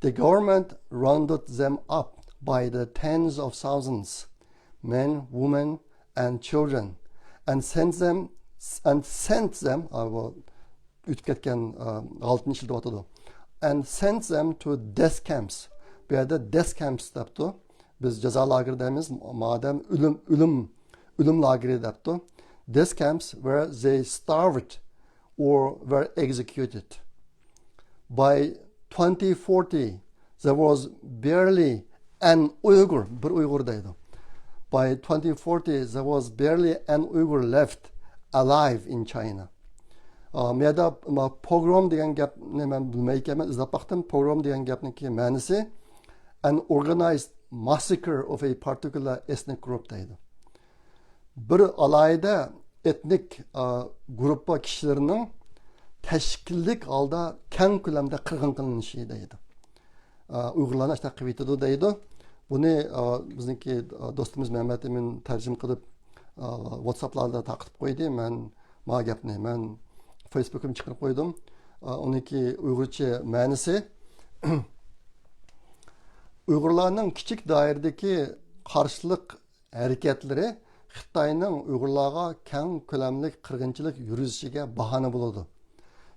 The government rounded them up by the tens of thousands, men, women, and children, and sent them, and sent them, а, ئۆتۈپ كەتكەن، ئا، غالىتىنى ئىشلىتىۋاتىدۇ. And sent them to death camps. بۇ يەردە death camps دەپتۇ. بىز جازا لاگېرى دەيمىز، مادەم ئۆلۈم، ئۆلۈم، ئۆلۈم لاگېرى دەپتۇ. Death camps where they starved or were executed. By twenty forty, there was barely an Uyghur, بىر ئۇيغۇر دەيدۇ. By twenty forty, there was barely an Uyghur left alive in China. ئا، مۇ يەردە، ما، پوگروم دېگەن گەپنى مەن بىلمەيكەنمەن، ئىزدەپ باقتىم. پوگروم دېگەن گەپنىڭكى مەنىسى an organized massacre of a particular ethnic group دەيدۇ. بىر ئالاھىدە ئېتنىك، ئا، گۇرۇپپا كىشىلىرىنىڭ تەشكىللىك ھالدا كەڭ كۆلەمدە قىرغىن قىلىنىشى دەيدۇ. ئا، ئۇيغۇرلارنى ئاشۇنداق قىلىۋېتىدۇ دەيدۇ. بۇنى، ئا، بىزنىڭكى، ئا، دوستىمىز مەمەت ئىمىن تەرجىمە قىلىپ، ئا، ۋاتساپلاردا تارقىتىپ قويدى. مەن ما گەپنى، مەن فېيسبۇكىمدا چىقىرىپ قويدۇم. ئا، ئۇنىڭكى ئۇيغۇرچە مەنىسى، ئۇيغۇرلارنىڭ كىچىك دائىرىدىكى قارشىلىق ھەرىكەتلىرى خىتاينىڭ ئۇيغۇرلارغا كەڭ كۆلەملىك قىرغىنچىلىق يۈرگۈزۈشىگە باھانە بولىدۇ.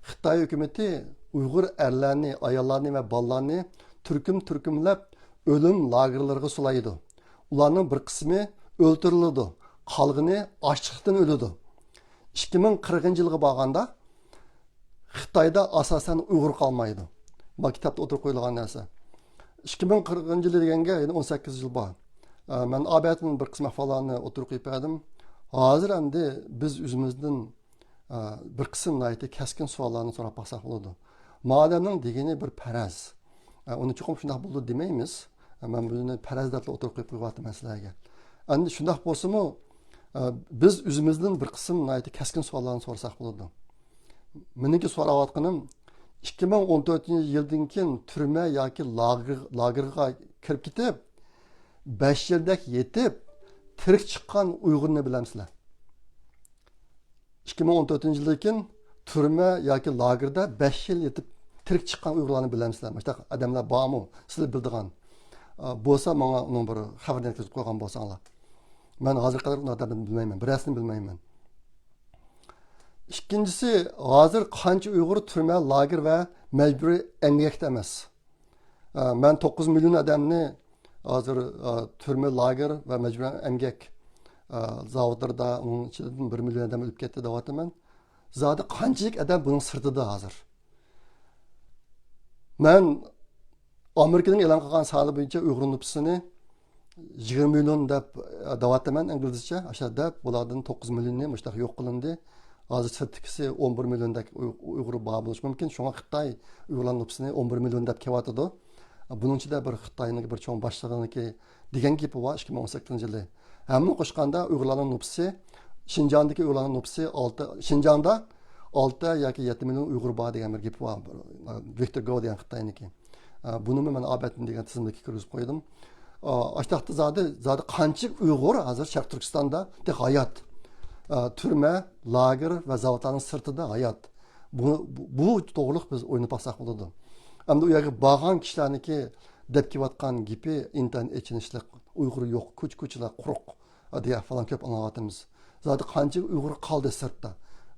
خىتاي ھۆكۈمىتى ئۇيغۇر ئەرلەرنى، ئاياللارنى ۋە بالىلارنى تۈركۈم-تۈركۈملەپ ئۆلۈم لاگېرلىرىغا سولايدۇ. ئۇلارنىڭ بىر قىسمى ئۆلتۈرۈلىدۇ، قالغىنى ئاچلىقتىن ئۆلىدۇ. ئىككى مىڭ قىرىقىنچى يىلغا بارغاندا، خىتايدا ئاساسەن ئۇيغۇر قالمايدۇ. ما كىتابتا ئوتتۇرىغا قويۇلغان نەرسە. ئىككى مىڭ قىرىقىنچى يىلى دېگەنگە يەنە ئون سەككىز يىل بار. ئە، مەن ئابەتتىن بىر قىسىم ئەھۋاللارنى ئوتتۇرىغا قويۇپ بەردىم. ھازىر ئەمدى بىز ئۆزىمىزدىن، ئە، بىر قىسىم ناھايىتى كەسكىن سوئاللارنى سوراپ باقساق بولىدۇ. ما ئادەمنىڭ دېگىنى بىر پەرەز. ئە، ئۇنى چوقۇم شۇنداق بولىدۇ دېمەيمىز. ئە، مەن بۇنى پەرەز دەپلا ئوتتۇرىغا قويۇپ قويۇۋاتىمەن سىلەرگە. ئەمدى شۇنداق بولسىمۇ، ئە، بىز ئۆزىمىزدىن بىر قىسىم ناھايىتى كەسكىن سوئاللارنى سورىساق بولىدۇ. مېنىڭكى سوراۋاتقىنىم، ئىككى مىڭ ئون تۆتىنچى يىلدىن كېيىن تۈرمە ياكى لاگېر، لاگېرغا كىرىپ كېتىپ، بەش يىلدەك يېتىپ، تىرىك چىققان ئۇيغۇرنى بىلەمسىلەر؟ ئىككى مىڭ ئون تۆتىنچى يىلدىن كېيىن تۈرمە ياكى لاگېردا بەش يىل يېتىپ، تىرىك چىققان ئۇيغۇرلارنى بىلەمسىلەر؟ مۇشۇنداق ئادەملەر بارمۇ؟ سىلەر بىلىدىغان. ئا، بولسا ماڭا ئۇنىڭ بىر خەۋىرىنى يەتكۈزۈپ قويغان بولساڭلار. مەن ھازىرغا قەدەر ئۇنداق ئادەمنى بىلمەيمەن. بىرەرسىنى بىلمەيمەن. ئىككىنچىسى، ھازىر قانچە ئۇيغۇر تۈرمە، لاگېر ۋە مەجبۇرىي ئەمگەكتە ئەمەس؟ ئە، مەن توققۇز مىليون ئادەمنى ھازىر، ئە، تۈرمە، لاگېر ۋە مەجبۇرىي ئەمگەك، ئە، زاۋۇتلىرىدا، ئۇنىڭ ئىچىدىن بىر مىليون ئادەم ئۆلۈپ كەتتى دەۋاتىمەن. زادى قانچىلىك ئادەم بۇنىڭ سىرتىدا ھازىر؟ مەن ئامېرىكىنىڭ ئېلان قىلغان سانى بويىچە ئۇيغۇر نوپۇسىنى يىگىرمە مىليون دەپ، ئە، دەۋاتىمەن ئىنگلىزچە، ئاشۇ دەپ، بۇلاردىن توققۇز مىليونى مۇشۇنداق يوق قىلىندى. ھازىر سىرتتىكىسى ئون بىر مىليوندەك ئۇي-، ئۇيغۇر بار بولۇشى مۇمكىن. شۇڭا خىتاي ئۇيغۇرلار نوپۇسىنى ئون بىر مىليون دەپ كېلىۋاتىدۇ. بۇنىڭ ئىچىدە بىر خىتاينىڭ بىر چوڭ باشلىقىنىڭكى دېگەن گېپى بار، ئىككى مىڭ ئون سەككىزىنچى يىلى. ھەممىنى قوشقاندا ئۇيغۇرلارنىڭ نوپۇسى، شىنجاڭدىكى ئۇيغۇرلارنىڭ نوپۇسى ئالتە، شىنجاڭدا ئالتە ياكى يەتتە مىليون ئۇيغۇر بار دېگەن بىر گېپى بار. ۋىكتور گو دېگەن خىتاينىكى. ئە، بۇنىمۇ مەن ئابەتتىن دېگەن تىزىملىككە كىرگۈزۈپ قويدۇم. ئە، ئاشتاقتا زادى، زادى قانچە ئۇيغۇر ھازىر شەرقىي تۈركىستاندا تېخى ھايات؟ ئە، تۈرمە، لاگېر ۋە زاۋۇتلارنىڭ سىرتىدا ھايات. بۇ، بۇ، بۇ توغرىلىق بىز ئويلىنىپ باقساق بولىدۇ. ئەمدى ئۇ يەرگە بارغان كىشىلەرنىكى دەپ كېلىۋاتقان گېپى ئىنتايىن ئېچىنىشلىق. ئۇيغۇر يوق، كوچا-كوچىلار قۇرۇق، ئە، دېگەن ئەھۋاللارنى كۆپ ئاڭلاۋاتىمىز. زادى قانچە ئۇيغۇر قالدى سىرتتا؟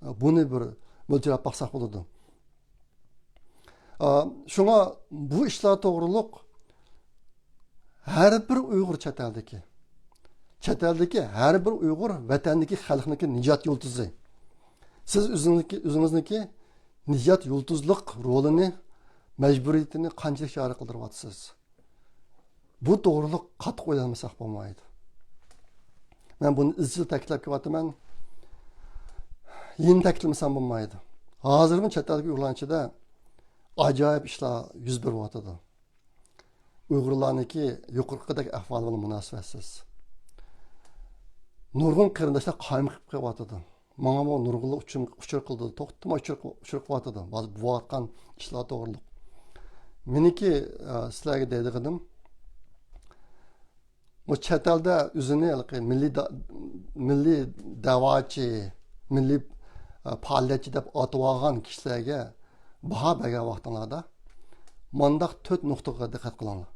ئە، بۇنى بىر مۆلچەرلەپ باقساق بولىدۇ. ئا، شۇڭا بۇ ئىشلار توغرۇلۇق ھەر بىر ئۇيغۇر چەت ئەلدىكى، چەت ئەلدىكى ھەر بىر ئۇيغۇر ۋەتەندىكى خەلقنىڭكى نىجات يۇلتۇزى. سىز ئۆزىڭىزنىڭكى، ئۆزىڭىزنىڭكى نىجات يۇلتۇزلۇق رولىنى، مەجبۇرىيىتىنى قانچىلىك جارى قىلدۇرۇۋاتىسىز؟ بۇ توغرۇلۇق قاتتىق ئويلانمىساق بولمايدۇ. مەن بۇنى ئىزچىل تەكىتلەپ كېلىۋاتىمەن. يەنە تەكىتلىمىسەم بولمايدۇ. ھازىرمۇ چەت ئەلدىكى ئۇيغۇرلارنىڭ ئىچىدە ئاجايىپ ئىشلار يۈز بېرىۋاتىدۇ. ئۇيغۇرلارنىڭكى يۇقىرىقىدەك ئەھۋالى بىلەن مۇناسىۋەتسىز. نۇرغۇن قېرىنداشلار قايمۇقۇپ قېلىۋاتىدۇ. ماڭىمۇ نۇرغۇنلىرى ئۇچۇر، ئۇچۇر قىلدى، توختىماي ئۇچۇر، ئۇچۇر قىلىۋاتىدۇ. ھازىر بولۇۋاتقان ئىشلار توغرىلىق. مېنىڭكى، ئە، سىلەرگە دەيدىغىنىم، بۇ چەت ئەلدە ئۆزىنى ھېلىقى مىللىي دا-، مىللىي دەۋاچى، مىللىي، ئە، پائالىيەتچى دەپ ئاتىۋالغان كىشىلەرگە باھا بەرگەن ۋاقتىڭلاردا مانداق تۆت نۇقتىغا دىققەت قىلىڭلار.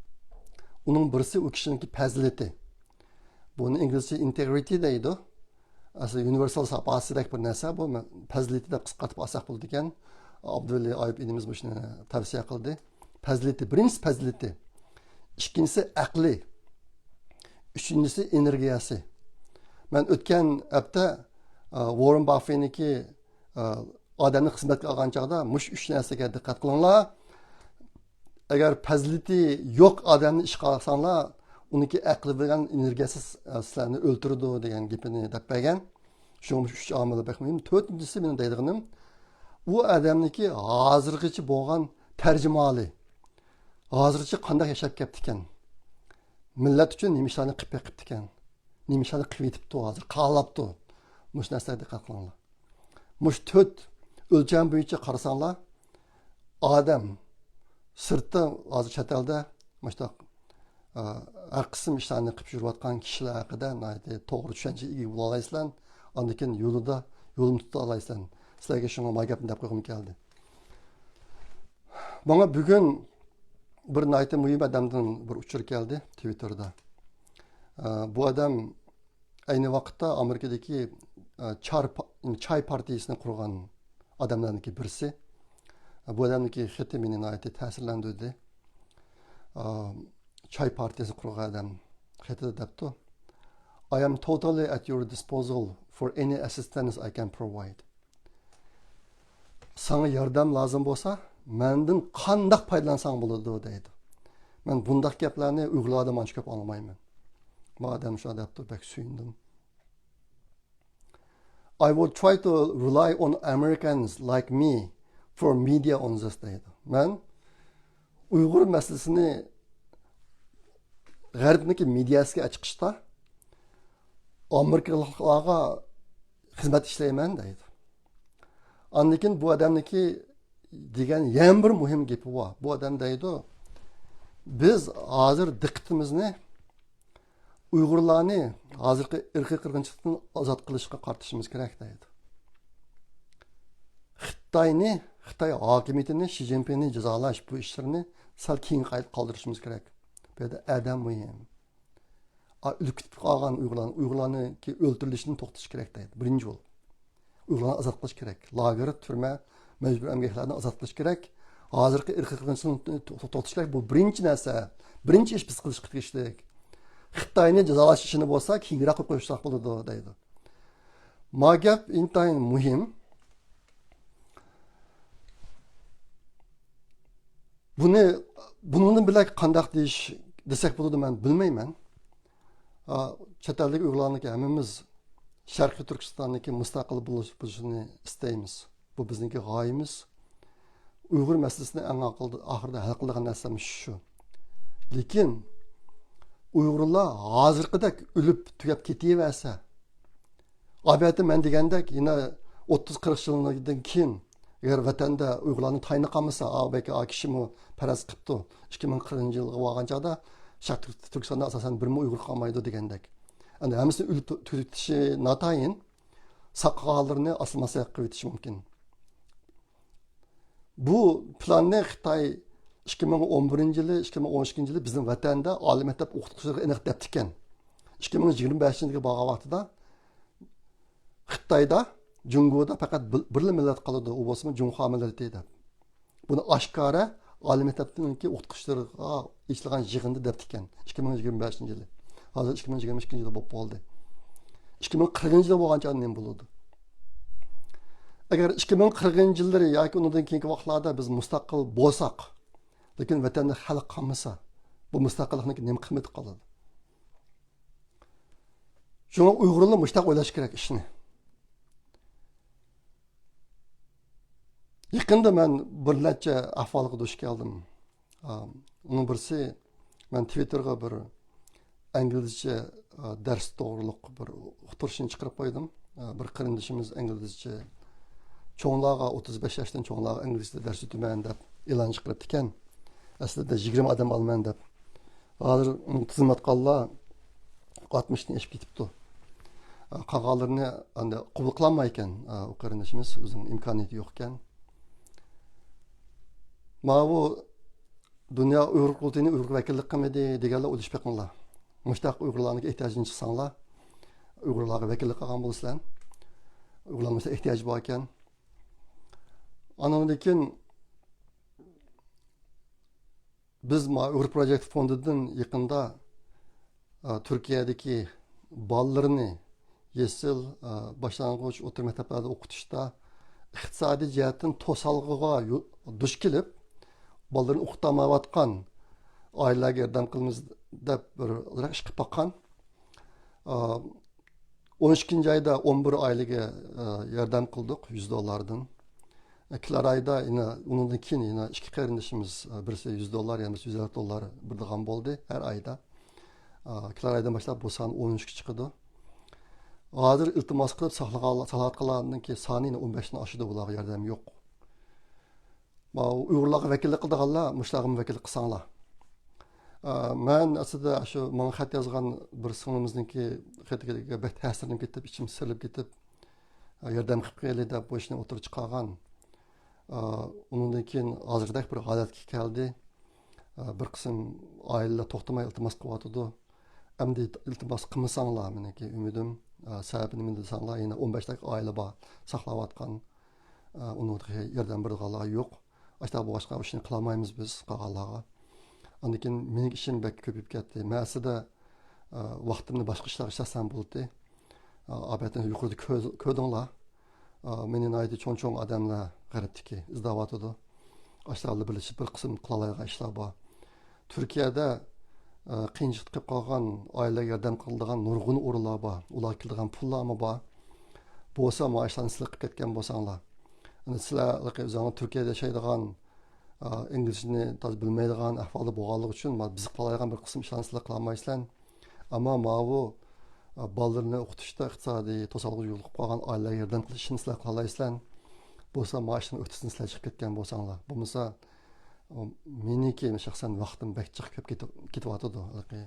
ئۇنىڭ بىرسى ئۇ كىشىنىڭكى پەزىلىتى. بۇنى ئىنگلىزچە ئىنتېگرىتى دەيدۇ. ئەسلى ئۇنىۋېرسال ساپاسىدەك بىر نەرسە بۇ. مەن پەزىلىتى دەپ قىسقارتىپ ئالساق بولىدىكەن. ئابدۇۋەلى ئايۇپ ئىنىمىز مۇشۇنى تەۋسىيە قىلدى. پەزىلىتى، بىرىنچىسى پەزىلىتى. ئىككىنچىسى ئەقلى. ئۈچىنچىسى ئېنېرگىيەسى. مەن ئۆتكەن ھەپتە، ئا، ۋاررېن باففېنىڭكى، ئا، ئادەمنى خىزمەتكە ئالغان چاغدا مۇشۇ ئۈچ نەرسىگە دىققەت قىلىڭلار. ئەگەر پەزىلىتى يوق ئادەمنى ئىشقا ئالساڭلار، ئۇنىڭكى ئەقلى بىلەن ئېنېرگىيەسى س-، سىلەرنى ئۆلتۈرىدۇ دېگەن گېپىنى دەپ بەرگەن. شۇڭا مۇشۇ ئۈچ ئامىل بەك مۇھىم. تۆتىنچىسى مېنىڭ دەيدىغىنىم، ئۇ ئادەمنىڭكى ھازىرغىچە بولغان تەرجىمىھالى، ھازىرغىچە قانداق ياشاپ كەپتىكەن، مىللەت ئۈچۈن نېمە ئىشلارنى قىلىپ بېقىپتىكەن، نېمە ئىشلارنى قىلىۋېتىپتۇ، ھازىر قالاپتۇ. مۇشۇ نەرسىلەرگە دىققەت قىلىڭلار. مۇشۇ تۆت ئۆلچەم بويىچە قارىساڭلار، ئادەم سىرتتا، ھازىر چەت ئەلدە مۇشۇنداق، ئە، ھەر قىسىم ئىشلارنى قىلىپ يۈرۈۋاتقان كىشىلەر ھەققىدە ناھايىتى توغرا چۈشەنچىگە ئىگە بولالايسىلەر. ئاندىن كېيىن يولىدا، يولىنى تۇتالايسىلەر. سىلەرگە شۇڭا ما گەپنى دەپ قويغۇم كەلدى. ماڭا بۈگۈن بىر ناھايىتى مۇھىم ئادەمدىن بىر ئۇچۇر كەلدى تىۋىتتېردا. ئە، بۇ ئادەم ئەينى ۋاقىتتا ئامېرىكىدىكى، ئە، چار پا-، چاي پارتىيىسىنى قۇرغان ئادەملەرنىڭكى بىرسى. بۇ ئادەمنىڭكى خېتى مېنى ناھايىتى تەسىرلەندۈردى. ئە، چاي پارتىيىسى قۇرغان ئادەم خېتىدە دەپتۇ، "I am totally at your disposal for any assistance I can provide." ساڭا ياردەم لازىم بولسا، مەندىن قانداق پايدىلانساڭ بولىدۇ، دەيدۇ. مەن بۇنداق گەپلەرنى ئۇيغۇرلاردىن ئانچە كۆپ ئاڭلىمايمەن. بۇ ئادەم شۇ دەپتۇ، بەك سۆيۈندۈم. "I would try to rely on Americans like me for media on this," دەيدۇ. مەن ئۇيغۇر مەسىلىسىنى غەربنىڭكى مېدىياسىغا چىقىشتا ئامېرىكىلىقلارغا خىزمەت ئىشلەيمەن، دەيدۇ. ئاندىن كېيىن بۇ ئادەمنىڭكى دېگەن يەنە بىر مۇھىم گېپى بار. بۇ ئادەم دەيدۇ، "بىز ھازىر دىققىتىمىزنى ئۇيغۇرلارنى ھازىرقى ئىرقىي قىرغىنچىلىقتىن ئازاد قىلىشقا قارىتىشىمىز كېرەك" دەيدۇ. خىتاينى، خىتاي ھاكىمىيىتىنى، شى جىنپىڭنى جازالاش بۇ ئىشلىرىنى سەل كېيىنگە قاي-، قالدۇرۇشىمىز كېرەك. بۇ يەردە ئادەم مۇھىم. ئا، ئۆلۈپ كېتىپ قالغان ئۇيغۇرلارنى، ئۇيغۇرلارنىڭكى ئۆلتۈرۈلۈشىنى توختىتىش كېرەك دەيدۇ، بىرىنچى بولۇپ. ئۇيغۇرلارنى ئازاد قىلىش كېرەك. لاگېر، تۈرمە، مەجبۇرىي ئەمگەكلەرنى ئازاد قىلىش كېرەك. ھازىرقى ئىرقىي قىرغىنچىلىقنى تو-، توختىتىش كېرەك. بۇ بىرىنچى نەرسە. بىرىنچى ئىش بىز قىلىشقا تېگىشلىك. خىتاينى جازالاش ئىشىنى بولسا كېيىنرەك قويۇپ قويساق بولىدۇ، دەيدۇ. ما گەپ ئىنتايىن مۇھىم. بۇنى، بۇنىڭدىن بىلەك قانداق دېيىش، دېسەك بولىدۇ، مەن بىلمەيمەن. ئا، چەت ئەلدىكى ئۇيغۇرلارنىڭكى ھەممىمىز شەرقىي تۈركىستاندىكى مۇستەقىل بولۇش، بولۇشىنى ئىستەيمىز. بۇ بىزنىڭكى غايىمىز. ئۇيغۇر مەسىلىسىنى ئەڭ ئاقىلدا-، ئاخىرىدا ھەل قىلىدىغان نەرسىمىز شۇ. لېكىن ئۇيغۇرلار ھازىرقىدەك ئۆلۈپ تۈگەپ كېتىۋەرسە، ئەلۋەتتە، مەن دېگەندەك، يەنە ئوتتۇز قىرىق يىلدىن كېيىن، ئەگەر ۋەتەندە ئۇيغۇرلارنىڭ تايىنى قالمىسا، ئا، بەلكى ئا كىشىمۇ پەرەز قىپتۇ، ئىككى مىڭ قىرىقىنچى يىلغا بارغان چاغدا شەرقىي تۈركىستاندا ئاساسەن بىرمۇ ئۇيغۇر قالمايدۇ دېگەندەك. ئەمدى ھەممىسىنى ئۆلۈپ تۈ-، تۈگىتىشى ناتايىن، ساق قالغانلىرىنى ئاسان-ئاسان قىلىۋېتىشى مۇمكىن. بۇ پىلاننى خىتاي ئىككى مىڭ ئون بىرىنچى يىلى، ئىككى مىڭ ئون ئىككىنچى يىلى بىزنىڭ ۋەتەندە ئالىي مەكتەپ ئوقۇتقۇچىلىرىغا ئېنىق دەپتىكەن. ئىككى مىڭ يىگىرمە بەشىنچى يىلغا بارغان ۋاقتىدا خىتايدا، جۇڭگودا پەقەت بىر، بىرلا مىللەت قالىدۇ، ئۇ بولسىمۇ جۇڭخۇا مىللىتى دەپ. بۇنى ئاشكارا ئالىي مەكتەپنىڭكى ئوقۇتقۇچىلىرىغا ئېچىلغان يىغىندا دەپتىكەن، ئىككى مىڭ يىگىرمە بەشىنچى يىلى. ھازىر ئىككى مىڭ يىگىرمە ئىككىنچى يىلدا بولۇپ بولدى. ئىككى مىڭ قىرىقىنچى يىلدا بولغان چاغدا نېمە بولىدۇ؟ ئەگەر ئىككى مىڭ قىرىقىنچى يىللىرى ياكى ئۇنىڭدىن كېيىنكى ۋاقىتلاردا بىز مۇستەقىل بولساق، لېكىن ۋەتەندە خەلق قالمىسا، بۇ مۇستەقىللىقنىڭكى نېمە قىممىتى قالىدۇ؟ شۇڭا ئۇيغۇرلار مۇشۇنداق ئويلاش كېرەك ئىشنى. يېقىندا مەن بىر نەچچە ئەھۋالغا دۇچ كەلدىم. ئا، ئۇنىڭ بىرسى، مەن تىۋىتتېرغا بىر ئىنگلىزچە، ئا، دەرس توغرۇلۇق بىر ئۇقتۇرۇشنى چىقىرىپ قويدۇم. ئا، بىر قېرىندىشىمىز ئىنگلىزچە، چوڭلارغا، ئوتتۇز بەش ياشتىن چوڭلارغا ئىنگلىزچە دەرس ئۆتىمەن دەپ ئېلان چىقىرىپتىكەن. ئەسلىدە يىگىرمە ئادەم ئالىمەن دەپ. ھازىر ئۇنى تىزىملاتقانلار ئاتمىشتىن ئېشىپ كېتىپتۇ. قالغانلىرىنى ئەندى قوبۇل قىلالمايدىكەن، ئۇ قېرىندىشىمىز، ئۆزىنىڭ ئىمكانىيىتى يوقكەن. ماۋۇ دۇنيا ئۇيغۇر قۇرۇلتىيىنى ئۇيغۇرغا ۋەكىللىك قىلمىدى دېگەنلەر ئويلىشىپ بېقىڭلار. مۇشتاق ئۇيغۇرلارنىڭ ئېھتىياجىنى چىقساڭلار، ئۇيغۇرلارغا ۋەكىللىك قىلغان بولىسىلەر. ئۇيغۇرلارنىڭ مۇشتاق ئېھتىياجى باركەن. ئانىڭدىن كېيىن بىز ما ئۇيغۇر پروجېكت فوندىدىن يېقىندا، ئا، تۈركىيەدىكى بالىلىرىنى يېسىل، ئا، باشلانغۇچ، ئوتتۇرا مەكتەپلەردە ئوقۇتۇشتا ئىقتىسادىي جەھەتتىن توسالغۇغا يو-، دۇچ كېلىپ، بالىلىرىنى ئوقۇتالمايۋاتقان ئائىلىلەرگە ياردەم قىلىمىز دەپ بىر ئىش قىلىپ باققان. ئا، ئون ئىككىنچى ئايدا ئون بىر ئائىلىگە، ئا، ياردەم قىلدۇق يۈز دوللاردىن. ئا، كېلەر ئايدا يەنە ئۇنىڭدىن كېيىن يەنە ئىككى قېرىندىشىمىز، ئا، بىرسى يۈز دوللار، يەنە بىرسى يۈز ئەللىك دوللار بېرىدىغان بولدى ھەر ئايدا. ئا، كېلەر ئايدىن باشلاپ بۇ سان ئون ئۈچكە چىقىدۇ. ھازىر ئىلتىماس قىلىپ ساقلىغان، ساقلاۋاتقانلارنىڭكى سانى يەنە ئون بەشتىن ئاشىدۇ، بۇلارغا ياردەم يوق. ماۋۇ ئۇيغۇرلارغا ۋەكىللىك قىلىدىغانلار مۇشۇلارغىمۇ ۋەكىللىك قىلساڭلار. ئا، مەن ئەسلىدە شۇ ماڭا خەت يازغان بىر سىڭلىمىزنىڭكى خېتىگە بەك تەسىرلىنىپ كېتىپ، ئىچىم سىرلىپ كېتىپ، ئا، ياردەم قىلىپ قويايلى دەپ بۇ ئىشنى ئوتتۇرىغا چىقارغان. ئا، ئۇنىڭدىن كېيىن ھازىردەك بىر ھالەتكە كەلدى. ئا، بىر قىسىم ئائىلىلەر توختىماي ئىلتىماس قىلىۋاتىدۇ. ئەمدى ئىلتىماس قىلمىساڭلار، مېنىڭكى ئۈمىدىم، ئا، سەۋەبى نېمە دېسەڭلار، يەنە ئون بەشتەك ئائىلە بار ساقلاۋاتقان. ئۇنىڭغا تېخى ياردەم بېرىدىغانلار يوق. ئاشۇنداق بولغاچقا، ئۇ ئىشنى قىلالمايمىز بىز قالغانلارغا. ئاندىن كېيىن مېنىڭ ئىشىم بەك كۆپىيىپ كەتتى. مەن ئەسلىدە، ئە، ۋاقتىمنى باشقا ئىشلارغا ئىشلەتسەم بولاتتى. ئە، ئاپەتنى يۇقىرىدا كۆ-، كۆردۈڭلار. ئە، مېنى ناھايىتى چوڭ-چوڭ ئادەملەر غەربتىكى ئىزدەۋاتىدۇ. ئاشۇلار بىلەن بىرلىشىپ بىر قىسىم قىلالايدىغان ئىشلار بار. تۈركىيەدە، ئە، قىيىنچىلىقتا قېلىپ قالغان ئائىلىلەرگە ياردەم قىلىدىغان نۇرغۇن ئورۇنلار بار. ئۇلارغا كېلىدىغان پۇللارمۇ بار. بولسا مانا ئىشلارنى سىلەر قىلىپ كەتكەن بولساڭلار. ئەمدى سىلەر ھېلىقى ئۆزۈڭلار تۈركىيەدە ياشايدىغان، ئا، ئىنگلىزچىنى تازا بىلمەيدىغان ئەھۋالدا بولغانلىقى ئۈچۈن، مانا بىز قىلالايدىغان بىر قىسىم ئىشلارنى سىلەر قىلالمايسىلەر. ئەمما ماۋۇ، ئا، بالىلىرىنى ئوقۇتۇشتا ئىقتىسادىي توسالغۇغا يولۇقۇپ قالغان ئائىلىلەرگە ياردەم قىلىش ئىشىنى سىلەر قىلالايسىلەر. بولسا مانا ئىشلارنى ئۆتىسىن سىلەر چىقىپ كەتكەن بولساڭلار. بولمىسا، مېنىڭكى شەخسەن ۋاقتىم بەك جىق كۆپ كېتىپ، كېتىۋاتىدۇ. ھېلىقى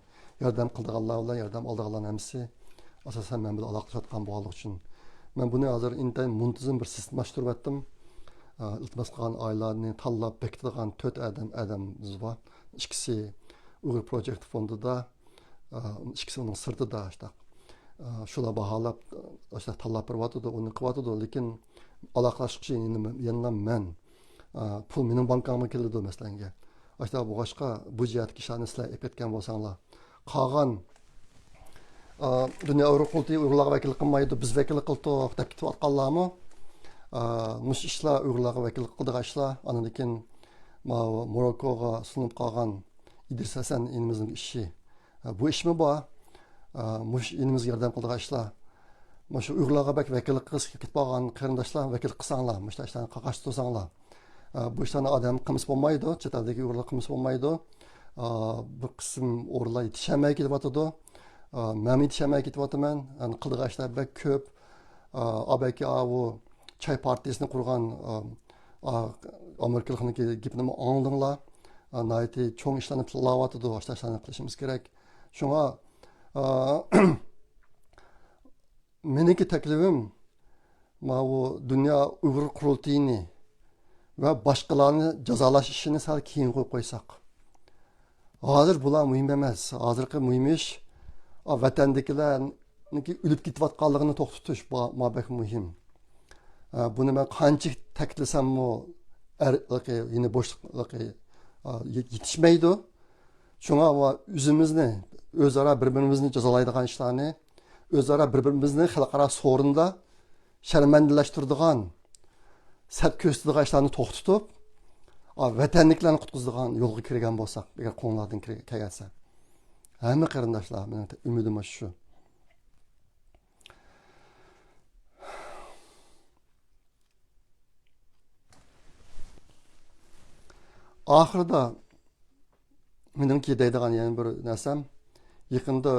ياردەم قىلىدىغانلار بىلەن ياردەم ئالىدىغانلارنىڭ ھەممىسى ئاساسەن مەن بىلەن ئالاقىلىشىۋاتقان بولغانلىقى ئۈچۈن، مەن بۇنى ھازىر ئىنتايىن مۇنتىزىم بىر سىستېمىلاشتۇرۇۋەتتىم. ئىلتىماس قىلغان ئائىلىلەرنى تاللاپ بېكىتىدىغان تۆت ئادەم، ئادەمىمىز بار. ئىككىسى ئۇيغۇر پروجېكت فوندىدا، ئىككىسى ئۇنىڭ سىرتىدا، شۇنداق. ئا، شۇلار باھالاپ، ئاشۇنداق تاللاپ بېرىۋاتىدۇ، ئۇنى قىلىۋاتىدۇ. لېكىن ئالاقىلاشقۇچى يەنە، يەنىلا مەن. ئا، پۇل مېنىڭ بانكامغا كېلىدۇ، مەسىلەنگە. ئاشۇنداق بولغاچقا، بۇ جەھەتتىكى ئىشلارنى سىلەر ئېلىپ كەتكەن بولساڭلار. قالغان، ئا، دۇنيا ئۇيغۇر قۇرۇلتىيى ئۇيغۇرلارغا ۋەكىللىك قىلمايدۇ، بىز ۋەكىللىك قىلدۇق دەپ كېتىۋاتقانلارمۇ، ئا، مۇشۇ ئىشلار ئۇيغۇرلارغا ۋەكىللىك قىلىدىغان ئىشلار. ئاندىن كېيىن ماۋۇ موروككوغا سۇنۇپ قالغان ئىدرىس ھەسەن ئىنىمىزنىڭ ئىشى. ئا، بۇ ئىشمۇ بار. ئا، مۇشۇ ئىنىمىزگە ياردەم قىلىدىغان ئىشلار. مۇشۇ ئۇيغۇرلارغا بەك ۋەكىللىك قىلغۇسى كېلىپ قالغان قېرىنداشلار ۋەكىللىك قىلساڭلار، مۇشۇنداق ئىشلارنى قارشى تۇرساڭلار. ئا، بۇ ئىشلارنى ئادەم قىلمىسا بولمايدۇ، چەت ئەلدىكى ئۇيغۇرلار قىلمىسا بولمايدۇ. ئا، بىر قىسىم ئورۇنلار يېتىشەلمەي كېتىۋاتىدۇ. ئا، مەنمۇ يېتىشەلمەي كېتىۋاتىمەن. يەنى قىلىدىغان ئىشلار بەك كۆپ. ئا، ئابەكى ئاۋۇ چاي پارتىيىسىنى قۇرغان، ئا، ئا، ئامېرىكىلىقنىڭكى گېپىنىمۇ ئاڭلىدىڭلار. ئا، ناھايىتى چوڭ ئىشلارنى پىلانلاۋاتىدۇ، باشقا ئىشلارنى قىلىشىمىز كېرەك. شۇڭا، ئا، مېنىڭكى تەكلىپىم، ماۋۇ دۇنيا ئۇيغۇر قۇرۇلتىيىنى ۋە باشقىلارنى جازالاش ئىشىنى سەل كېيىن قويۇپ قويساق. ھازىر بۇلار مۇھىم ئەمەس. ھازىرقى مۇھىم ئىش، ئا، ۋەتەندىكىلەرنىڭكى ئۆلۈپ كېتىۋاتقانلىقىنى توختىتىش، بۇ، ما بەك مۇھىم. ئا، بۇنى مەن قانچە تەكىتلىسەممۇ، ئەرلىقى، يەنە بوشلۇقلۇقى، ئا، يېتىشمەيدۇ. شۇڭا ۋە ئۆزىمىزنى، ئۆزئارا بىر-بىرىمىزنى جازالايدىغان ئىشلارنى، ئۆزئارا بىر-بىرىمىزنى خەلقئارا سورۇندا شەرمەندىلەشتۈرىدىغان، سەت كۆرسىتىدىغان ئىشلارنى توختىتىپ، ئا، ۋەتەننىكىلەرنى قۇتقۇزىدىغان يولغا كىرگەن بولساق، ئەگەر قولۇڭلاردىن كىر-، كەلگەنسە. ھەممە قېرىنداشلار، مېنىڭ ئۈمىدىم شۇ. ئاخىرىدا مېنىڭكى دەيدىغان يەنە بىر نەرسەم، يېقىندا،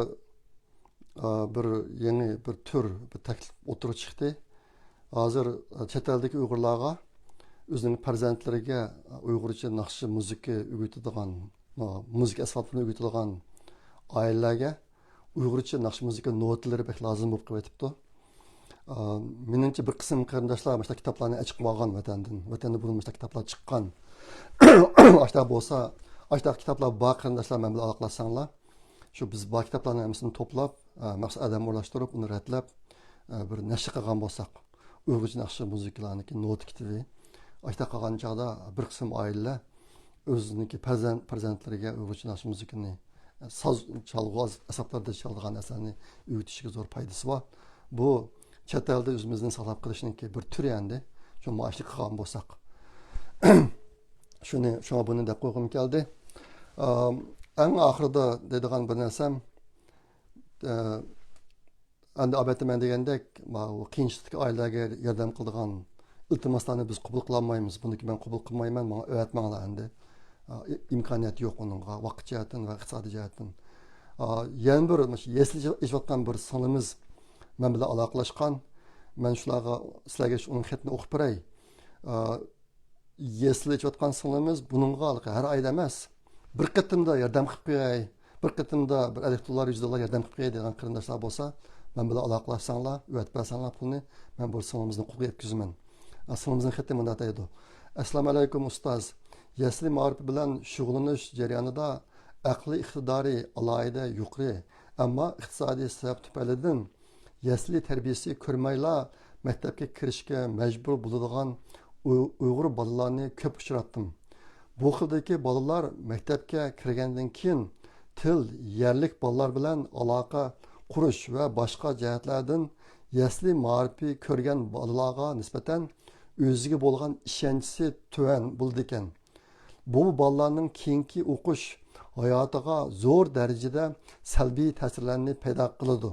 ئا، بىر يېڭى بىر تۈر، بىر تەكلىپ ئوتتۇرىغا چىقتى. ھازىر، ئا، چەت ئەلدىكى ئۇيغۇرلارغا ئۆزىنىڭ پەرزەنتلىرىگە ئۇيغۇرچە ناخشا مۇزىكا ئۆگىتىدىغان، ئا، مۇزىكا ئەسۋابلىرىنى ئۆگىتىدىغان ئائىلىلەرگە ئۇيغۇرچە ناخشا مۇزىكا نوتىلىرى بەك لازىم بولۇپ قېلىۋېتىپتۇ. ئا، مېنىڭچە بىر قىسىم قېرىنداشلار مۇشۇنداق كىتابلارنى ئەچىقىپ ئالغان ۋەتەندىن. ۋەتەندە بۇرۇن مۇشۇنداق كىتابلار چىققان. ئاشۇنداق بولسا، ئاشۇنداق كىتابلار بار قېرىنداشلار مەن بىلەن ئالاقىلاشساڭلار. شۇ بىز بار كىتابلارنىڭ ھەممىسىنى توپلاپ، ئا، مەخسۇس ئادەم ئورۇنلاشتۇرۇپ، ئۇنى رەتلەپ، ئا، بىر نەشر قىلغان بولساق. ئۇيغۇرچە ناخشا مۇزىكىلارنىڭكى نوتا كىتابى. ئاشۇنداق قىلغان چاغدا بىر قىسىم ئائىلىلەر ئۆزىنىڭكى پەرزەنت، پەرزەنتلىرىگە ئۇيغۇرچە ناخشا مۇزىكىنى، ساز چالغۇ ئەسۋابلىرىدا چالىدىغان نەرسىلەرنى ئۆگىتىشىگە زور پايدىسى بار. بۇ چەت ئەلدە ئۆزىمىزنى ساقلاپ قېلىشنىڭكى بىر تۈرى ئەمدى. شۇ مائاشنى قىلغان بولساق. شۇنى، شۇڭا بۇنى دەپ قويغۇم كەلدى. ئەم، ئەڭ ئاخىرىدا دەيدىغان بىر نەرسەم، ئە، ئەمدى ئەلۋەتتە مەن دېگەندەك، ماۋۇ قىيىنچىلىقتىكى ئائىلىلەرگە ياردەم قىلىدىغان ئىلتىماسلارنى بىز قوبۇل قىلالمايمىز. بۇنىڭكى مەن قوبۇل قىلمايمەن، ماڭا ئەۋەتمەڭلار ئەمدى. ئا، ئىمكانىيەت يوق ئۇنىڭغا، ۋاقىت جەھەتتىن ۋە ئىقتىسادىي جەھەتتىن. ئا، يەنە بىر مۇشۇ يەسلى ئېچىۋاتقان بىر سىڭلىمىز مەن بىلەن ئالاقىلاشقان. مەن شۇلارغا، سىلەرگە شۇ ئۇنىڭ خېتىنى ئوقۇپ بېرەي. ئا، يەسلى ئېچىۋاتقان سىڭلىمىز بۇنىڭغا ھەر ئايدا ئەمەس، بىر قېتىمدا ياردەم قىلىپ قوياي، بىر قېتىمدا بىر ئەللىك دوللار، يۈز دوللار ياردەم قىلىپ قوياي دېگەن قېرىنداشلار بولسا، مەن بىلەن ئالاقىلاشساڭلار، ئەۋەتىپ بەرسەڭلار پۇلنى، مەن بۇ سىڭلىمىزنىڭ قولىغا يەتكۈزىمەن. ئا، سىڭلىمىزنىڭ خېتى مۇنداق دەيدۇ. ئەسسالامۇ ئەلەيكۇم ئۇستاز. يەسلى مائارىپى بىلەن شۇغۇللىنىش جەريانىدا ئەقلىي ئىقتىدارى ئالاھىدە يۇقىرى، ئەمما ئىقتىسادىي سەۋەب تۈپەيلىدىن يەسلى تەربىيىسى كۆرمەيلا مەكتەپكە كىرىشكە مەجبۇر بولىدىغان ئۇ-، ئۇيغۇر بالىلارنى كۆپ ئۇچراتتىم. بۇ خىلدىكى بالىلار مەكتەپكە كىرگەندىن كېيىن تىل، يەرلىك بالىلار بىلەن ئالاقە قۇرۇش ۋە باشقا جەھەتلەردىن يەسلى مائارىپى كۆرگەن بالىلارغا نىسبەتەن ئۆزىگە بولغان ئىشەنچىسى تۆۋەن بولىدىكەن. بۇ بالىلارنىڭ كېيىنكى ئوقۇش ھاياتىغا زور دەرىجىدە سەلبىي تەسىرلەرنى پەيدا قىلىدۇ.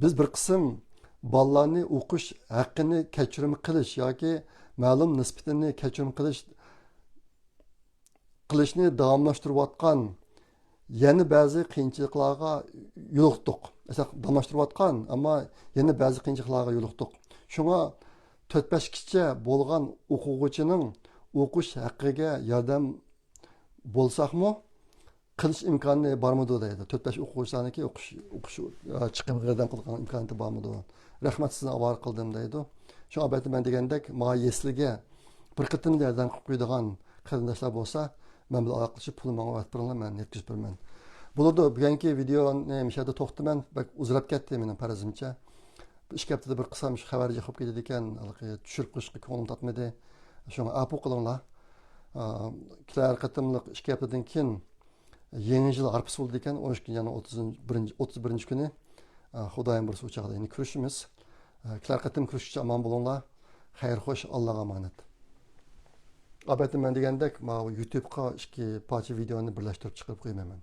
بىز بىر قىسىم بالىلارنى ئوقۇش ھەققىنى كەچۈرۈم قىلىش ياكى مەلۇم نىسبىتىنى كەچۈرۈم قىلىش، قىلىشنى داۋاملاشتۇرۇۋاتقان يەنە بەزى قىيىنچىلىقلارغا يولۇقتۇق. ئەسلى داۋاملاشتۇرۇۋاتقان، ئەمما يەنە بەزى قىيىنچىلىقلارغا يولۇقتۇق. شۇڭا تۆت بەشكىچە بولغان ئوقۇغۇچىنىڭ ئوقۇش ھەققىگە ياردەم بولساقمۇ، قىلىش ئىمكانى بارمىدۇ دەيدۇ. تۆت بەش ئوقۇغۇچىلارنىڭكى ئوقۇش، ئوقۇش، ئا، چىقىمىغا ياردەم قىلىدىغان ئىمكانىيىتى بارمىدۇ؟ رەھمەت، سىزنى ئاۋارە قىلدىم دەيدۇ. شۇ ئەلۋەتتە مەن دېگەندەك، ماڭا يەسلىگە بىر قېتىمدا ياردەم قىلىپ قويىدىغان قېرىنداشلار بولسا، مەن بىلەن ئالاقىلىشىپ، پۇلنى ماڭا ئەۋەتىپ بېرىڭلار، مەن يەتكۈزۈپ بېرىمەن. بولىدۇ، بۈگۈنكى ۋىدېونى مۇشۇ يەردە توختىمەن. بەك ئۇزىراپ كەتتى مېنىڭ پەرىزىمچە. بۇ ئىككى ھەپتىدە بىر قىسام شۇ خەۋەرچى قويۇپ كېتىدىكەن، ھېلىقى چۈشۈرۈپ قويۇشقا كۆڭلۈم تارتمىدى. شۇڭا ئاپۇ قىلىڭلار. ئا، كېلەر قېتىملىق ئىككى ھەپتىدىن كېيىن يېڭى يىل ھارپىسى بولىدىكەن، ئون ئىككىنچى يەنى ئوتتۇزىنچى، بىرىنچى، ئوتتۇز بىرىنچى كۈنى. ئا، خۇدايىم بۇيرۇسا ئۇ چاغدا يەنە كۆرۈشىمىز. ئا، كېلەر قېتىم كۆرۈشكىچە ئامان بولۇڭلار. خەير خوش، ئاللاغا ئامانەت. ئەلۋەتتە، مەن دېگەندەك، ماۋۇ يۇتۇبقا ئىككى پارچە ۋىدېونى بىرلەشتۈرۈپ چىقىرىپ قويىمەن مەن.